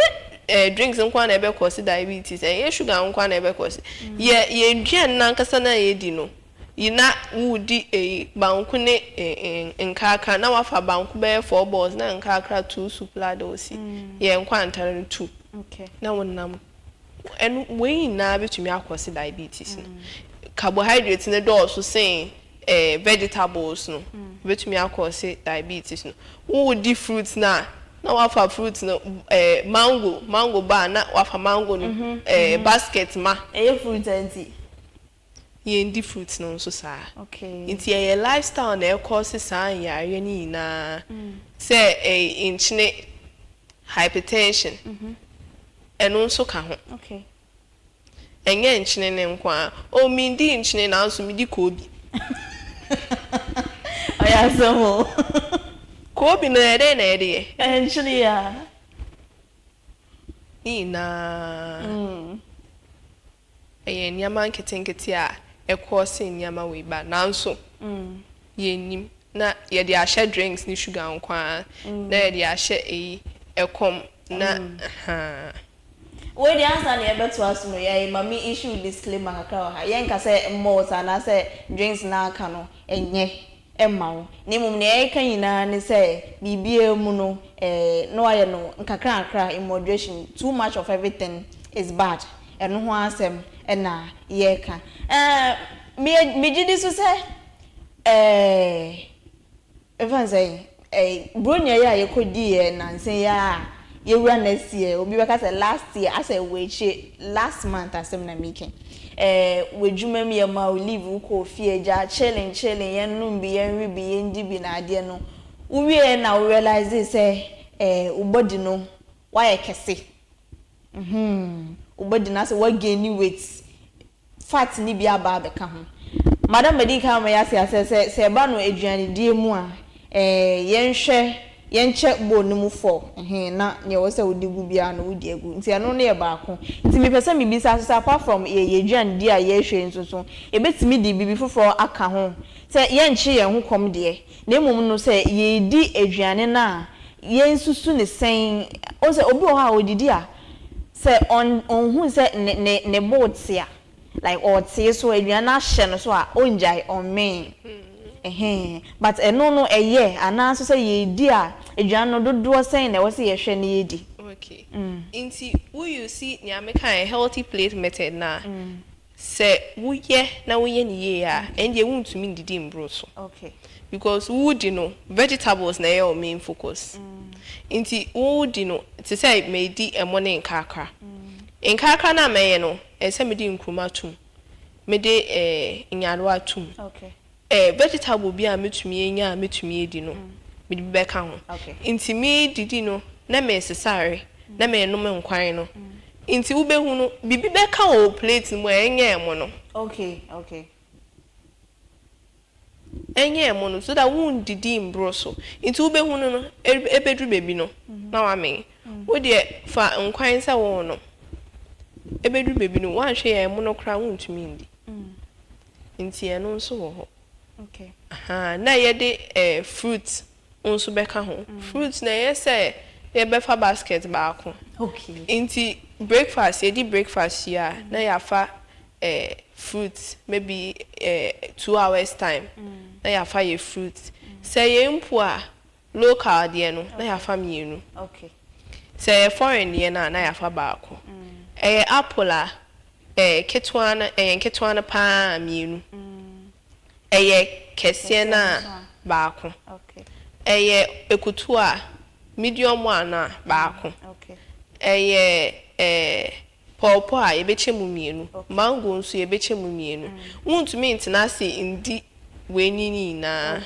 eh, drinks nko ara na ɛbɛ cause diabetes, ɛnyɛ sugar nko ara na ɛbɛ cause. Yɛ yɛn aduane no ankasa no a yɛdi no, yi na woredi eyi, banku ne eh, eh, nkrakra, na wafa banku bɛyɛ four balls na nkrakra two soup ladles yi, yɛ nkwantare no two, na wonam. Ɛno, wei nyinaa bɛtumi akɔse diabetes no. Carbohydrate no dɔɔso sen eh, vegetables no, ɛbɛtumi akɔse diabetes no. Woredi fruit no a, na wafa fruit no, eh, mango, mango ba a, na wafa mango no, eh, basket ma. Ɛyɛ fruit a nti? Yɛndi fruit no nso saa. Nti ɛyɛ lifestyle na ɛkɔse saa nyareɛ no nyinaa. Sɛ eh, nkyene, hypertension, ɛno nso ka ho. Ɛnyɛ nkyene no nko ara. Oh, mendi nkyene nanso medi koobi. Ɔyɛ asɛm o. Koobi no, ɛyɛ dɛn na yɛde yɛ? Ɛyɛ nkyene a. Ne nyinaa, ɛyɛ nneɛma nketenkete a ɛkɔɔse nneɛma wei ba, nanso yɛnnim. Na yɛde ahyɛ drinks ne sugar nko ara, na yɛde ahyɛ eyi ɛkɔm na ahaa. Wei deɛ, ansa na yɛbɛtoa so no, yɛ ma me issue disclaimer kakra wɔ ha. Yɛnka sɛ malt anaasɛ drinks na aka no ɛnyɛ ɛmma wo, na mmom nea yɛreka nyinaa ne sɛ biribiara mu no, na wayɛ no nkakra nkakra, in moderation. Too much of everything is bad. Ɛno ho asɛm ɛna yɛreka. Me megye di so sɛ ɛfa sɛ buronya yi a yɛkɔdi yɛ nansa yi a yɛwura next year, obi bɛka sɛ last year asɛ wɔ akyire, last month asɛm na meka. W'adwuma mu yɛ ma wo leave, wokɔ fie gya chilling chilling, yɛnnom bi, yɛnwe bi, yɛndi bi na adeɛ no, wowie na wo realize sɛ wo body no wayɛ kɛse, wo body no asɛ woagain weight, fat ni bi aba abɛka ho. Madam madi kan ma yɛase asɛ sɛ ɛba no aduanedie mu a, yɛnhwɛ, yɛnkyɛ bowl no mu fɔ ɛhɛn na nea ɛwɔ sɛ wodi gu biara no, wodi agu. Nti ɛno no yɛ baako. Nti mepɛ sɛ mebisa so sɛ, apart from yɛ aduanedie a yɛrehwɛ nso so, yɛbɛtumi de biribi foforɔ aka ho sɛ yɛnkye yɛn ho kɔm deɛ, na mmom no sɛ yɛredi aduane no a, yɛnsusu ne sɛn o? Sɛ obi wɔ hɔ a odidi a, sɛ ɔnhu sɛ ne bo te a, like ɔtee so aduane no ahyɛ no so a, ɔngyae, ɔmmɛn ɛhɛn. But ɛno no ɛyɛ anaasɛ sɛ yɛredi a, aduane no dodoɔ sɛn na ɛwɔ sɛ yɛhwɛ na yɛdi? Okay, nti wo use nea meka yɛ healthy plate method na sɛ woyɛ na woyɛ ne yie a, ɛn deɛ wontumi ndidi mboro so because wodi no, vegetables na ɛyɛ wo main focus. Nti wodi no te sɛ medi ɛmo ne nkakra nkakra na mɛyɛ no, ɛsɛ mede nkuruma tom, mede nyarewa tom, vegetable bi a metumi anya a metumi edi no, mede bi bɛka ho. Nti me didi no na mesesare na menom nkwan no, nti wobɛhu no, biribi bɛka wɔ wo plate mu a ɛnyɛ ɛmo no. Ɛnyɛ ɛmo no, so that wondidi mboro so. Nti wobɛhu no, ebɛduru baabi no na wamee. Wo deɛ, fa nkwan sɛ wo no, ebɛduru baabi no, woanhwɛ yɛ, ɛmo no koraa wontumi ndi. Nti ɛno nso wɔ hɔ. Aha, na yɛde fruit nso bɛka ho. Fruit na ɛyɛ sɛ yɛbɛfa basket baako. Nti breakfast, yɛdi breakfast yi a, na yɛafa fruit maybe 2 hours time na yɛafa yɛ fruit. Sɛ yɛn mpo a local deɛ no, na yɛafa mmienu. Sɛ ɛyɛ foreign deɛ no a, na yɛafa baako. Ɛyɛ apple a, ketewa no, ɛyɛ nketewa no paa, mmienu. Ɛyɛ kɛseɛ no a, baako. Ɛyɛ ekutu a, medium one a, baako. Ɛyɛ pawpaw a, yɛbɛkyɛ mu mmienu. Mango nso, yɛbɛkyɛ mu mmienu. Wontumi ntena ase ndi wei ni nyinaa.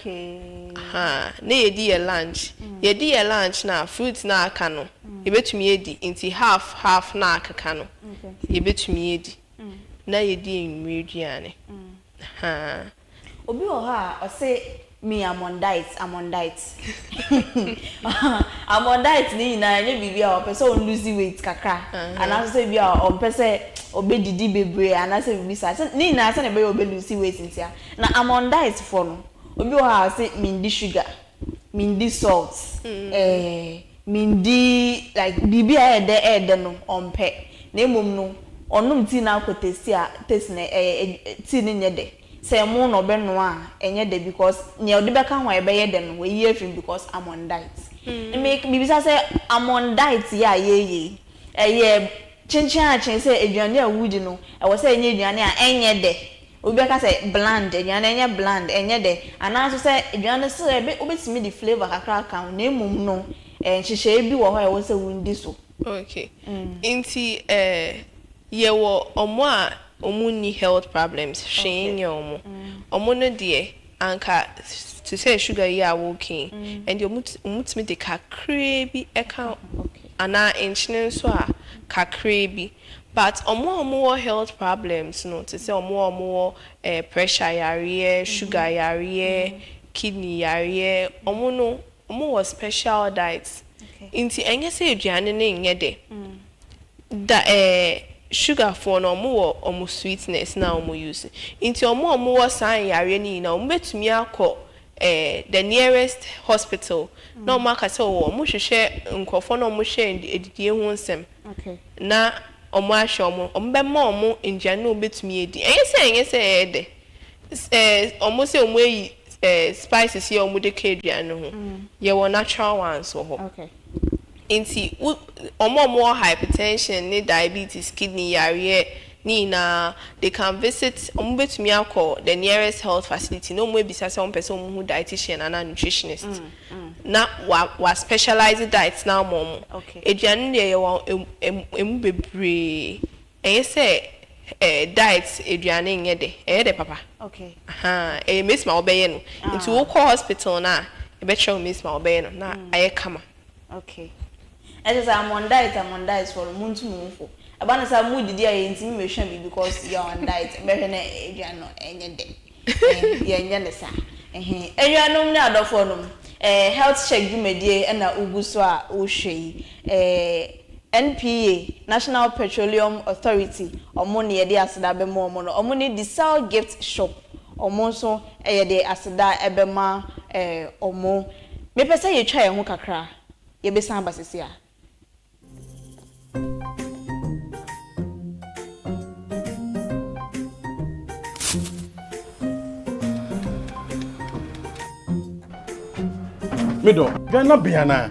Ha na yɛdi yɛ lunch, yɛdi yɛ lunch na fruit na aka no, yɛbɛtumi adi. Nti half half na akeka no, yɛbɛtumi adi na yɛdi enwumere aduane ha. Obi wɔ hɔ a ɔse me am on diet, am on diet, am on diet. Ne nyinaa ɛnyɛ biribi a ɔpɛ sɛ ɔnlose weight kakra anaasɛ sɛ bi a ɔmpɛ sɛ ɔbɛdidi bebree anaasɛ biribi saa. Sɛ ne nyinaa sɛ na ɛbɛyɛ ɔbɛlose weight ntia na am on diet foɔ no. Obi wɔ hɔ a ɔse mendi sugar, mendi salt, mendi like biribi a ɛyɛ dɛ, ɛyɛ dɛ no ɔmpɛ, na mmom no ɔnom tea na akɔ taste a, taste na ɛyɛ tea no nyɛ dɛ. Sɛ ɛmo na ɔbɛnoa a, ɛnyɛ dɛ because nea ɔde bɛka ho a ɛbɛyɛ dɛ no, wayi afiri mu because I'm on diet. Me bibisa sɛ, I'm on diet yɛ a yɛyɛ yi, ɛyɛ kyenkyen akyen sɛ aduane a wodi no, ɛwɔ sɛ ɛnyɛ aduane a ɛnyɛ dɛ? Obi bɛka sɛ bland aduane, ɛnyɛ bland, ɛnyɛ dɛ, anaa nso sɛ aduane no sɛ ɛbɛ wobɛtumi de flavour kakra aka ho, na mmom no nhyehyɛeɛ bi wɔ hɔ a ɛwɔ sɛ wondi so? Okay, nti yɛwɔ ɔmo a ɔmo nni health problems hwee nyɛ ɔmo. Ɔmo no deɛ, anka te sɛ sugar yi a wɔka yi, ɛndeɛ ɔmo tumi de kakraa bi ɛka, anaa nkyene nso a, kakraa bi. But ɔmo a ɔmo wɔ health problems no, te sɛ ɔmo a ɔmo wɔ pressure yareɛ, sugar yareɛ, kidney yareɛ, ɔmo no, ɔmo wɔ special diet. Nti ɛnyɛ sɛ aduane no nyɛ dɛ da. Sugar foɔ no, ɔmo wɔ ɔmo sweetness na ɔmo use. Nti ɔmo a ɔmo wɔ saa yareɛ no nyinaa, ɔmo bɛtumi akɔ. eh, the nearest hospital na wɔn aka sɛ wɔn hwehwɛ nkurɔfoɔ na wɔn hwɛ adidie ho nsɛm na wɔn ahwɛ wɔn, wɔn bɛma wɔn nnuane a wɔbɛtumi adi. Ɛnyɛ sɛ ɛyɛ dɛ, wɔn sɛ wɔn ayi spices yi a wɔde ka aduane ho, yɛwɔ natural ones wɔ hɔ. Nti wo wɔn a wɔwɔ hypertension ne diabetes, kidney yareɛ ne nyinaa, they can visit, wɔn bɛtumi akɔ the nearest health facility na wɔn ebisa sɛ wɔn pɛ sɛ wɔn hu dietitian anaa nutritionist na wa specialize diet na ama wɔn. Aduane deɛ, yɛwɔ emu bebree. Ɛnyɛ sɛ diet aduane nyɛ dɛ, ɛyɛ dɛ papa. Ɛyɛ mesi ma wɔbɛyɛ no. Nti wokɔ hospital na ɛbɛkyerɛ wo mesi ma wɔbɛyɛ no na ayɛ kama. Okay, ɛkyɛ sɛ I'm on diet, I'm on diet for no, muntu mu fo ɛba no sɛ mo didi a yɛntumi mehwɛ bi because you are on diet, bɛhwɛ na aduane no ɛnyɛ dɛ, yɛnyɛ ne saa. Anuanom ne adɔfoɔ nom, health check dwumadie ɛna ogu so a wohwɛ yi. NPA, National Petroleum Authority, ɔmo ne yɛde aseda bɛma ɔmo no. Ɔmo ne Diesel Gift Shop, ɔmo nso yɛde aseda ɛbɛma ɔmo. Mepɛ sɛ yɛtwa yɛn ho kakra, yɛbɛsan aba sisi a. Medɔ Ghana bea na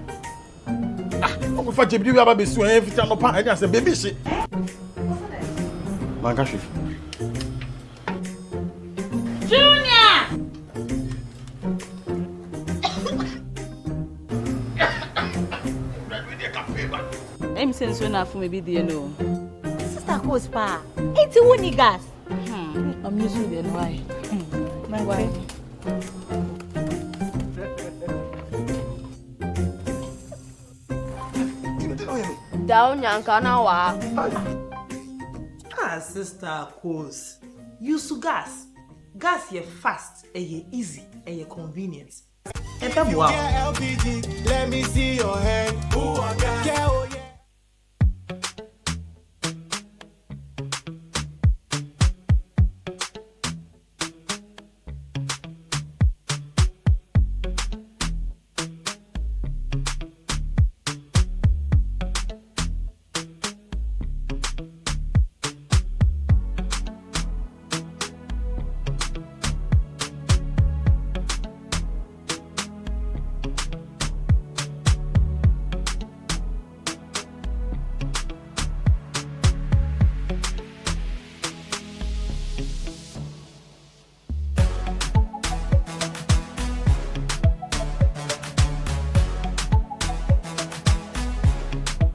ah ɔkɔfa gyebiri wi aba bɛsi wɔn ɛyɛ fiti anɔpa, ɛne asɛm beebi hye manka hwee. Junior! Ɛmi sɛ nsuo na afom ebi die no. Sister Coast paa. Enti wo ni gas? I'm used to the why. My wife. Dao nyanka na wa. Ah, Sister Coast. Use gas. Gas yɛ fast, ɛyɛ easy, ɛyɛ convenient. Ɛbɛboa wo. LPG, let me see your hand. Ooh, yeah, oh yeah.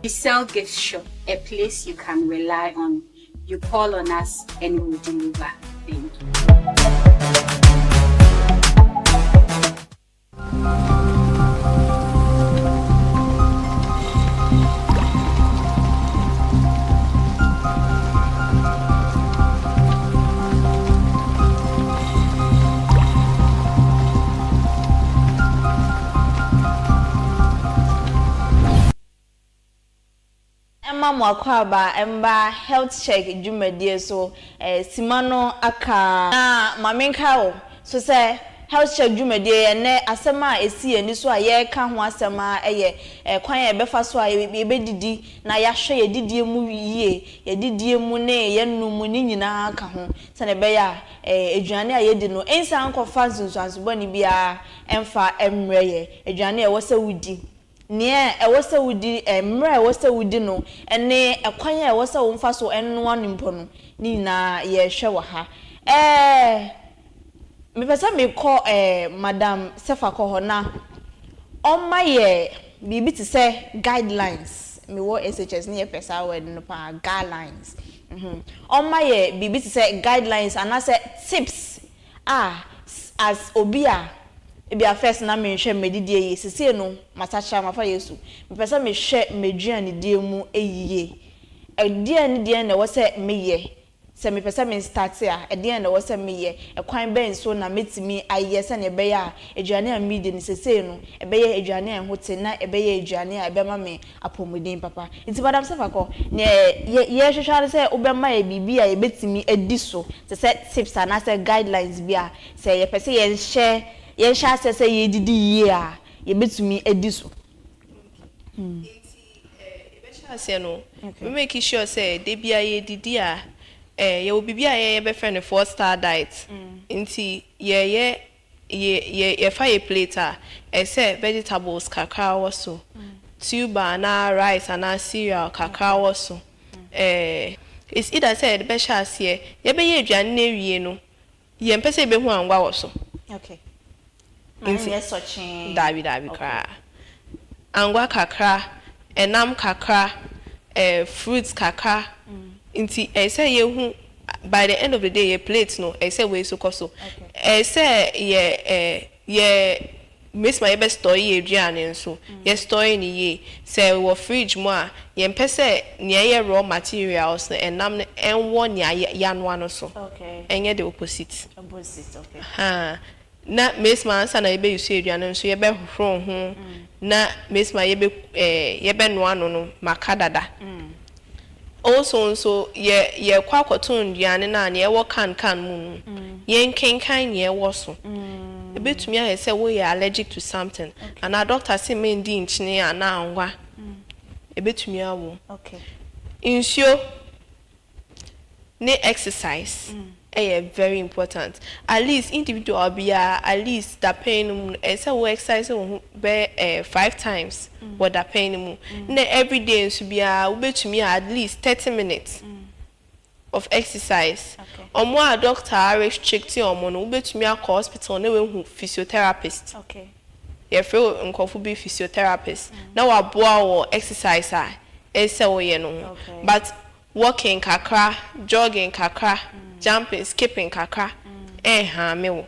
We sell gift shop, a place you can rely on. You call on us and we will deliver. Thank you. Ɛma mo akɔ mba health check dwumadie so. Sima no aka na maame nka o so sɛ health check dwumadie, ɛnɛ asɛm a esi yɛn ani so a yɛreka ho asɛm a ɛyɛ kwan a yɛbɛfa so a yɛbɛdidi na yɛahwɛ yɛdidie mu yie, yɛdidie mu ne yɛnum mu ne nyinaa ka ho, sɛnea ɛbɛyɛ a aduane a yɛdi no nsan nkɔfa nsunsuanso biara ɛmfa mmerɛ yɛ. Aduane a ɛwɔ sɛ wodi, nea ɛwɔ sɛ wodi, mmerɛ a ɛwɔ sɛ wodi no, ɛne ɛkwan a ɛwɔ sɛ wɔmfa so ɛnoa no mpo no, ne nyinaa yɛrehwɛ wɔ ha. Mepɛ sɛ mekɔ Madam Sefa kɔ hɔ na ɔma yɛ biribi te sɛ guidelines. Mewɔ SHS ne yɛpɛ saa word no paa, guidelines. Ɔma yɛ biribi te sɛ guidelines anaasɛ tips a as obi a ebi a first na menhwɛ mmedidie yie, sesie no masakyera, mafa Yesu, mepɛ sɛ mehwɛ m'aduanedie mu yie, ɛdeɛn ne deɛn na ɛwɔ sɛ meyɛ? Sɛ mepɛ sɛ me start a, ɛdeɛn na ɛwɔ sɛ meyɛ? Ɛkwan bɛn so na mɛtumi ayɛ sɛnea ɛbɛyɛ a aduane a medi no sesei no ɛbɛyɛ aduane a ɛho te na ɛbɛyɛ aduane a ɛbɛma me apɔmuden papa? Nti Madam Sefakɔ, neɛ yɛhwehwɛ ara sɛ wobɛma yɛ biribi a yɛbɛtumi adi so te sɛ tips anaasɛ guidelines bi a sɛ yɛpɛ sɛ yɛnhyɛ. yɛhyɛ aseɛ sɛ yɛredidi yie a, yɛbɛtumi adi so? Nti yɛbɛhyɛ aseɛ no, me make sure sɛ da biara yɛredidi a, yɛwɔ biribi a yɛn yɛbɛfrɛ no four star diet. Nti yɛyɛ yɛ yɛ yɛfa yɛ plate a, ɛsɛ vegetables kakra wɔ so, tuber anaa rice anaa cereal kakra wɔ so. It's either sɛ yɛde bɛhyɛ aseɛ, yɛbɛyɛ aduane no awie no, yɛmpɛ sɛ yɛbɛhu angwa wɔ so. Nti nyɛ sɔkyee. Daabi, daabi koraa. Angwa kakra, ɛnam kakra, fruits kakra. Nti ɛyɛ sɛ yɛhu by the end of the day yɛ plate no, ɛyɛ sɛ wei so kɔ so. Ɛyɛ sɛ yɛ mesima yɛbɛ store yɛ aduane nso, yɛ store ne yie. Sɛ wɔ fridge mu a, yɛmpɛ sɛ nea ɛyɛ raw materials no, ɛnam no ɛnwɔ nea yɛanoa no so. Ɛnyɛ the opposite. Opposite, okay. Ha. Na mesima ansa na yɛbɛyi so aduane nso, yɛbɛhohoro ho na mesima yɛbɛnoa no maka dada. Also nso yɛkɔ akɔto nduane no a, nea ɛwɔ can mu no, yɛnkenkan nea ɛwɔ so. Ebetumi ayɛ sɛ woyɛ allergic to something anaa doctor sɛ mendi nkyene anaa angwa. Ebetumi awo. Nsuo ne exercise ɛyɛ very important. At least individual biara, at least dapɛn no mu no, ɛsɛ sɛ wo exercise wo ho bɛyɛ five times wɔ dapɛn no mu. Na everyday nso biara wobɛtumi at least 30 minutes of exercise. Ɔmo a doctor restrict ɔmo no, wobɛtumi akɔ hospital na woehu physiotherapist. Yɛfrɛ nkurɔfo bi physiotherapist na waboa wɔ exercise a ɛsɛ woyɛ no ho. But walking kakra, jogging kakra, jumping, skipping kakra ɛnhaame wo.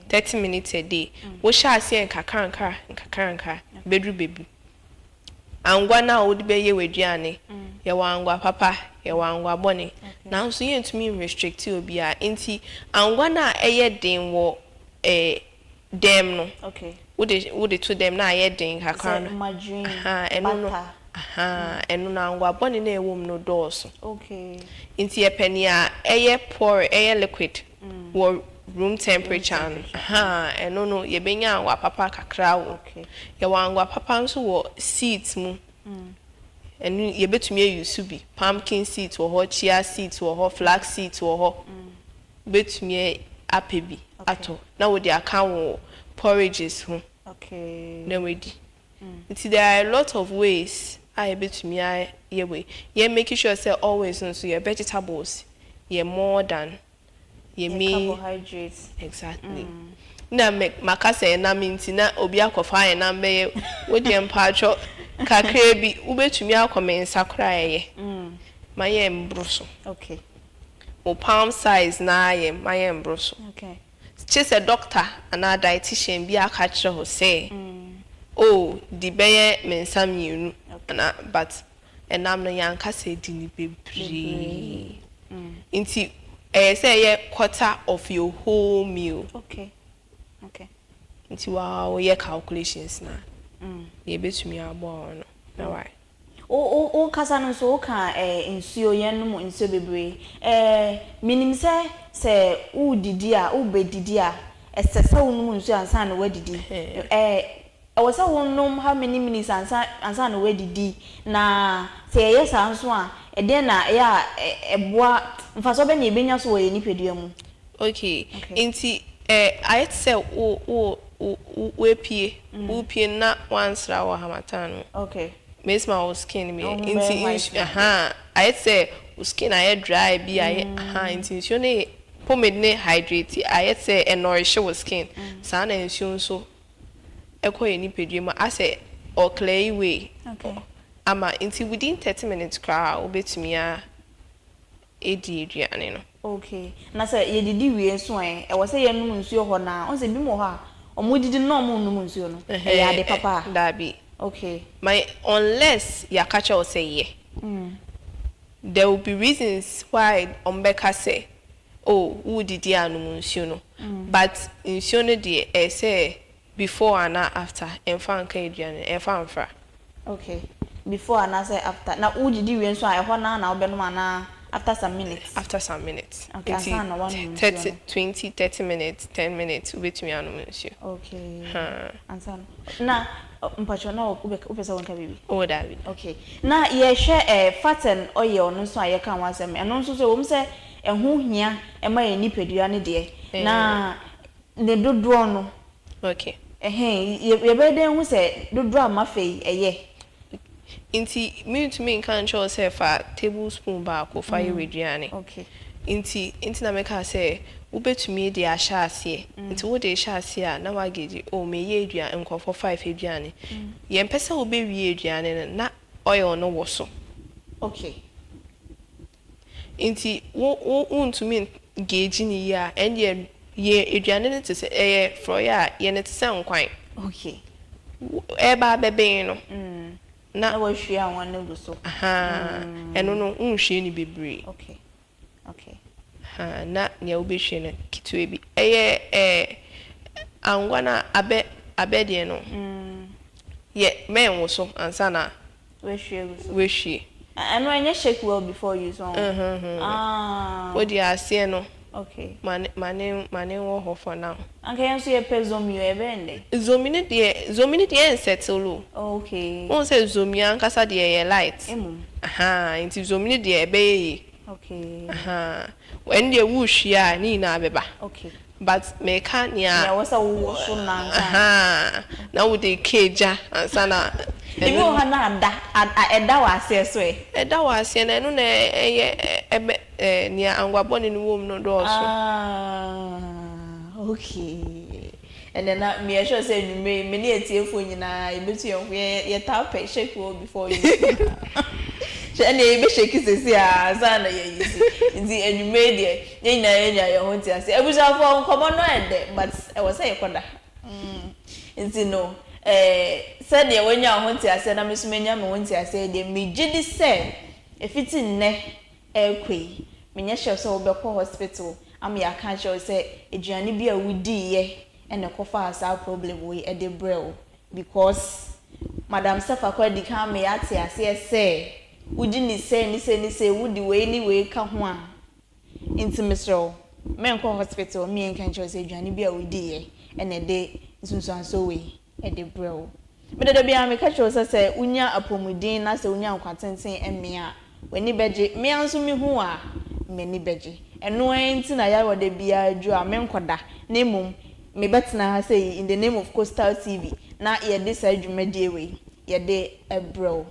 30 minutes a day. Wohyɛ aseɛ nkakra nkakra nkakra nkakra bɛduru baabi. Angwa no a wode bɛyɛ w'aduane, yɛwɔ angwa papa, yɛwɔ angwa bɔne. Nanso yɛntumi restrict obiara. Nti angwa no a ɛyɛ den wɔ dɛm no, wode to dɛm na ayɛ den kakra no. Margarine, ɛno no. Butter. Ɛno no angwa bɔne na ɛwɔ mu no dɔɔso. Nti yɛpɛ nea ɛyɛ pour, ɛyɛ liquid wɔ room temperature no. Ɛno no yɛbɛnya angwa papa kakra wɔ. Yɛwɔ angwa papa nso wɔ seeds mu. Ɛno yɛbɛtumi ayi so bi. Pumpkin seeds wɔ hɔ, chia seeds wɔ hɔ, flax seeds wɔ hɔ. Wobɛtumi apɛ bi atɔ na wode aka wɔ porridges ho na wadi. Nti there are a lot of ways a yɛbɛtumi ayɛ wei. Yɛn make sure sɛ always nso yɛ vegetables yɛ more than yɛ main carbohydrates. Exactly. Na me maka sɛ ɛnam nti na obi akɔfa ɛnam bɛyɛ wo deɛ, mpaatwɔ kakra bi wobɛtumi akɔ me nsa koraa ɛyɛ. Ma yɛ mboro so. Wo palm size na ayɛ, ma yɛ mboro so. Kye sɛ doctor anaa dietitian bi aka kyerɛ wo sɛ oh, di bɛyɛ me nsa mmienu ana, but ɛnam no yɛanka sɛ di ne bebree. Nti ɛyɛ sɛ ɛyɛ quarter of your whole meal. Nti waa woyɛ calculations na yɛbɛtumi aboa wo no na wae. Wo kasa no nso woka nsuo, yɛnom nsuo bebree. Menim sɛ wodidi a, wobɛdidi a, ɛsɛ sɛ wonom nsuo ansa na woadidi. Ɛwɔ sɛ wonom how many minutes ansa na woadidi? Na sɛ yɛyɛ saa nso a, ɛdeɛn na ɛyɛ a ɛboa, mfasoɔ bɛn na yɛbɛnya so wɔ yɛn nipadua mu? Okay. Nti ayɛ te sɛ wo wo wo woepie wopie na wansra wɔ harmattan no. Mesima wo skin bi nti nsu ayɛ te sɛ wo skin ayɛ dry bi ayɛ nti nsuo ne pomade ne hydrate, ayɛ te sɛ ɛnourish wo skin. Saa na nsuo nso ɛkɔ yɛ nipadua mu asɛ ɔclear way ama. Nti within 30 minutes koraa wobɛtumi a edi aduane no. Okay, na sɛ yɛdidi wie nso ɛ, ɛwɔ sɛ yɛnom nsuo hɔ naa? Ɔn sɛ bi mu wɔ hɔ a ɔmo didi na ɔmo nom nsuo no, ɛyɛ ade papa a? Daabi. My unless yɛaka kyerɛ wo sɛ yɛ. There will be reasons why ɔmo bɛka sɛ oh, wodidi a nom nsuo no. But nsuo no deɛ, ɛyɛ sɛ before anaa after, ɛmfa nka aduane, ɛmfa mfra. Okay, before anaasɛ after. Na wodidi wie nso a, ɛhɔ naa na wobɛnom anaa After some minutes. After some minutes. Okay, Nti ansa na woanom nsuo 30, no. 20, 30 minutes, 10 minutes wobɛtumi anom nsuo. Okay. Haa. Ansa na, na mpakyɛw na wopɛ sɛ wonka biribi? Oh daabi. Okay. Na yɛhwɛ eh, fat and oil no nso a yɛka ho asɛm, ɛno nso so ɛwom sɛ ɛho hia ma yɛn nipadua no deɛ, na ne dodoɔ no, Okay. ɛhɛn, yɛbɛyɛ dɛn ahu sɛ dodoɔ a mafa yi ɛyɛ? Nti mentumi nka nkyerɛ wo sɛ fa table spoon baako fa yɛ w'aduane. Okay. Nti, nti na mekaa sɛ wobɛtumi de ahyɛ aseɛ. Nti wode rehyɛ aseɛ a na woagauge, oh meyɛ aduane, nkurɔfoɔ five aduane. Yɛmpɛ sɛ wobɛwie aduane no na oil no wɔ so. Okay. Nti wo wo wontumi gauge no yie a, ɛndeɛ yɛ aduane no te sɛ, ɛyɛ frɔeɛ a, yɛ no te sɛ nkwan. Okay. Ɛreba abɛben no, na. Na wahwie anwa no agu so. Ahaa, ɛno no wonhwie no bebree. Okay. Okay. Ahaa, na nea wobɛhwie no ketewa bi. Ɛyɛ ɛɛ anwa no a abɛ abɛ deɛ no, yɛ mɛnwoso ansa na Wahwie agu so. Wahwie. Ɛno ɛnyɛ shake well before use ɔn? Ah. Wo deɛ aseɛ no. Okay. Ma ne ma ne ma ne nwɔ hɔ for now. Anka yɛn nso yɛpɛ zomi o, ɛbɛyɛ ne dɛn? Zomi no deɛ zomi no deɛ ɛnsettle o. Okay. Wohu sɛ zomi ankasa deɛ ɛyɛ light. Mmom. Ahaa nti zomi no deɛ ɛbɛyɛ yie. Okay. Ahaa ɛno deɛ wohwie a ne nyinaa bɛba. Okay. But meka nea. Nea ɛwɔ sɛ wowɔ so no ansa. Ahaa, na wode ka egya ansa na. Ebi wɔ hɔ na ada, ɛda wɔ aseɛ so ɛ. Ɛda wɔ aseɛ no, ɛno na ɛyɛ ɛbɛ ɛɛ nea angwa bɔne no wɔ mu no dɔɔso. Ah, okay. Ɛnɛ na meyɛ sure sɛ anwummerɛ yi, me ne atiefoɔ nyinaa yɛbɛtu yɛn ho, yɛ yɛtaa pɛ shake well before you. Hwɛ ɛnneɛ yɛbɛ shake seesei ara ansa na yɛayi so. Nti anwummerɛ yi deɛ. Yɛn nyinaa yɛnya yɛn ho nteaseɛ. Abusuafoɔ nkɔmmɔ no ayɛ dɛ but ɛwɔ sɛ yɛkɔda. Nti no eh, sɛdeɛ woanya wo ho nteaseɛ na me nso manya me ho nteaseɛ yi deɛ, megye di sɛ ɛfiti nnɛ rekɔ yi, menyɛ sure sɛ wobɛkɔ hospital ama yɛaka akyerɛ wo sɛ aduane bi a wodiiɛ na ɛkɔfaa saa problem wei de brɛɛ wo because Madam Sefako adi kan ama yɛate aseɛ sɛ wodi ne sei ne sei ne sei, wode wei ne wei ka ho a, Nti mesrɛ wo, menkɔ hospital me nka nkyerɛ wo sɛ aduane bi a wodiiɛ na ɛde nsunsuansoɔ wei de brɛ wo. Me dada biara meka kyerɛ wo sɛ sɛ wonya apɔmuden na sɛ wonya nkwa tenten mmea a, w'ani bɛgye. Me ara nso mehu wo a, m'ani bɛgye. Ɛno ara nti na yarewa da biara duru a menkɔda na mmom mebɛtena ha sei in the name of Coastal TV na yɛde saa dwumadie wei yɛde brɛ wo.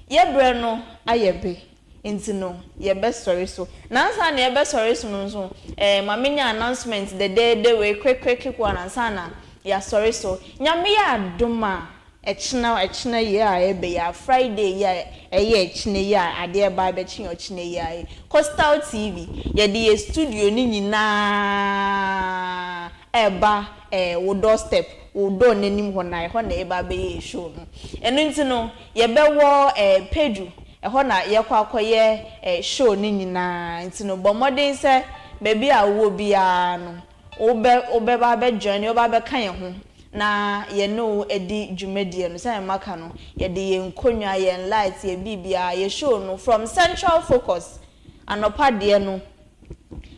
Yɛ berɛ no ayɛ be Nti no, yɛbɛsɔre so. Na ansa na yɛbɛsɔre so no nso, eh, ma menyɛ announcement dɛdɛɛdɛ wei quick one ansa na yɛasɔre so. Nyame yɛ adom a, ɛkyena, ɛkyena yi a ɛreba yi a, Friday yi a ɛyɛ ɛkyena yi a adeɛ reba abɛkye ɔkyena yi ara yi, Coastal TV, yɛde yɛn studio no nyinaa ɛreba eh, wo doorstep, wo door no anim hɔ no ara, ɛhɔ na yɛreba abɛyɛ yɛn show no. Ɛno nti no, yɛbɛwɔ eh, Pedu, ɛhɔ na yɛkɔ akɔyɛ eh, show no nyinaa. Nti no, bɔ mmɔden sɛ baabi a wowɔ biara no, wobɛ, wobɛba abɛ join, wobɛba abɛka yɛn ho na yɛne wo adi dwumadie no. Sɛdeɛ maka no, yɛde yɛn nkonnwa, yɛn light, yɛn biribiara, yɛn show no from Central Focus, anɔpa deɛ no,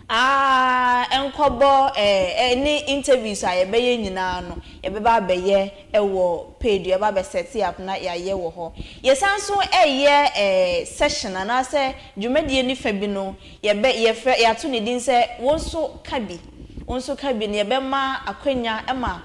Aah nkɔbɔ eh ne interviews a yɛbɛyɛ nyinaa no yɛbɛba abɛyɛ wɔ paid yɛbɛba abɛ set up na yɛayɛ wɔ hɔ. Yɛsan nso ɛyɛ eh session anaasɛ dwumadie no fa bi no yɛbɛ yɛfrɛ yɛato ne din sɛ wo nso ka bi wo nso ka bi no yɛbɛma akwanya ma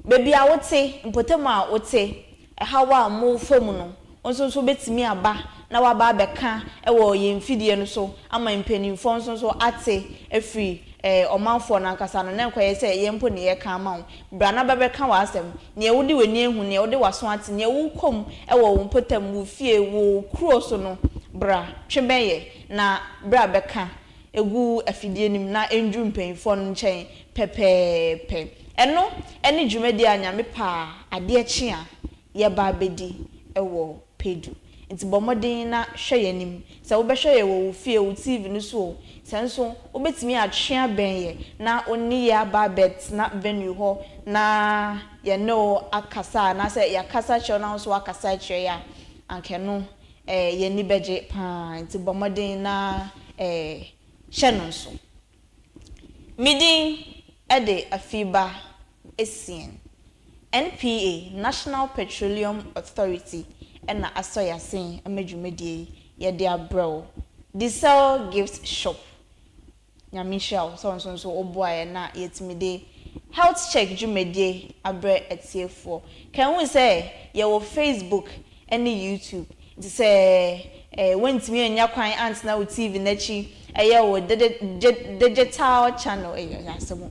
baabi a wote mpɔtam a wote Haw a morefa mu no, wo nso so wobɛtumi aba na woaba abɛka wɔ yɛn mfidie no so ama mpanimfoɔ nso so ate afiri ɔmanfoɔ no ankasa no, na ɛnkɔyɛ sɛ yɛn mpo na yɛreka ama wo. Bra na bɛbɛka w'asɛm, deɛ wode w'ani ahu, deɛ wode w'aso ate, deɛ wokɔ mu wɔ wo mpɔtam, wo fie, wo kuro so no, bra, twe bɛn yɛn na bra bɛka gu afidie no mu na ɛnduru mpanyinfoɔ no nkyɛn pɛpɛɛpɛ. Ɛno ne dwumadie a Nyame pɛ a adeɛ kye a yɛba abɛdi wɔ Pedu. Nti bɔ mmɔden na hwɛ yɛn anim. Sɛ wobɛhwɛ yɛn wɔ wo fie, wo TV no so o, sɛ nso wobɛtumi atwe abɛn yɛn na wo ne yɛn aba abɛtena venue hɔ na yɛne wo akasa anaasɛ yɛakasa akyerɛ wo na wo nso woakasa akyerɛ yɛn a, anka ɛno Eh, yɛn ani bɛgye paa. Nti bɔ mmɔden na ɛɛ hyɛ no nso. Me din de Afiba Essien. NPA, National Petroleum Authority, na asɔ yɛn asen ama dwumadie yi yɛde abrɛ wo. Diesel Gift Shop, Nyame nhyira wo sɛ wo nso nso woboa yɛn na yɛtumi de Health Check dwumadie abrɛ atiefoɔ. Ka hu sɛ yɛwɔ Facebook ne YouTube. Nti sɛ woantumi annya kwan antena wo TV no akyi ɛyɛ wo digital channel, ɛyɛ asɛm o,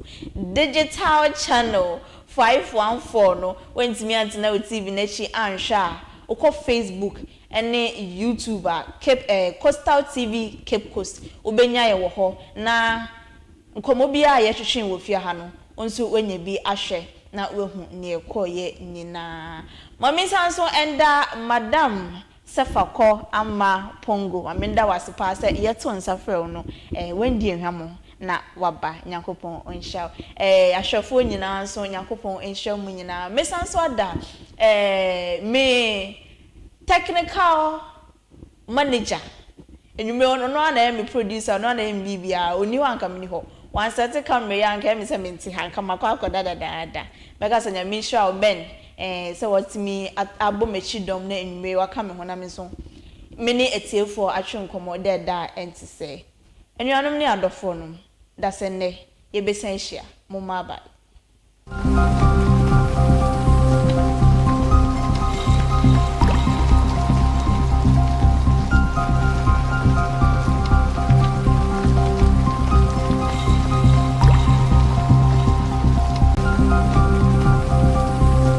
digital channel 514 no, woantumi antena wo TV no akyi anhwɛ a, wokɔ Facebook ne YouTube a, Cape eh, Coastal TV Cape Coast, wobɛnya yɛ wɔ hɔ na nkɔmmɔ biara a yɛtwetwe wɔ fie ha no, wo nso woanya bi ahwɛ na woahu nea ɛkɔeɛ nyinaa. Ma mensan nso nda Madam Sefakɔ Ama Pongo, ma menda wo ase paa sɛ yɛtoo nsa frɛɛ wo no, eh, woandi ahwammɔ na woaba. Nyankopɔn ɔnhyira wo. Eh, ahwɛfoɔ nyinaa nso, Nyankopɔn nhyira mo nyinaa. Mesan nso ada eh, me technical manager, anwummerɛ ɔno ɔno ara na ɛyɛ me producer, ɔno ara na ɛyɛ me biribiara, ɔnni hɔ a anka menni hɔ. Wansɛte camera yi a anka ɛyɛ me sɛ mente ha, anka makɔ akɔda dadaada. Mɛka sɛ Nyame nhyira wo Ben eh, sɛ watumi abɔ m'akyi dɔm na anwummerɛ yi waka me ho na me nso me ne atiefoɔ atwe nkɔmmɔ dɛ da a ɛnte sɛɛ. Anuanom ne adɔfoɔ nom, dasɛ nnɛ yɛbɛsan ahyia. Momma bye.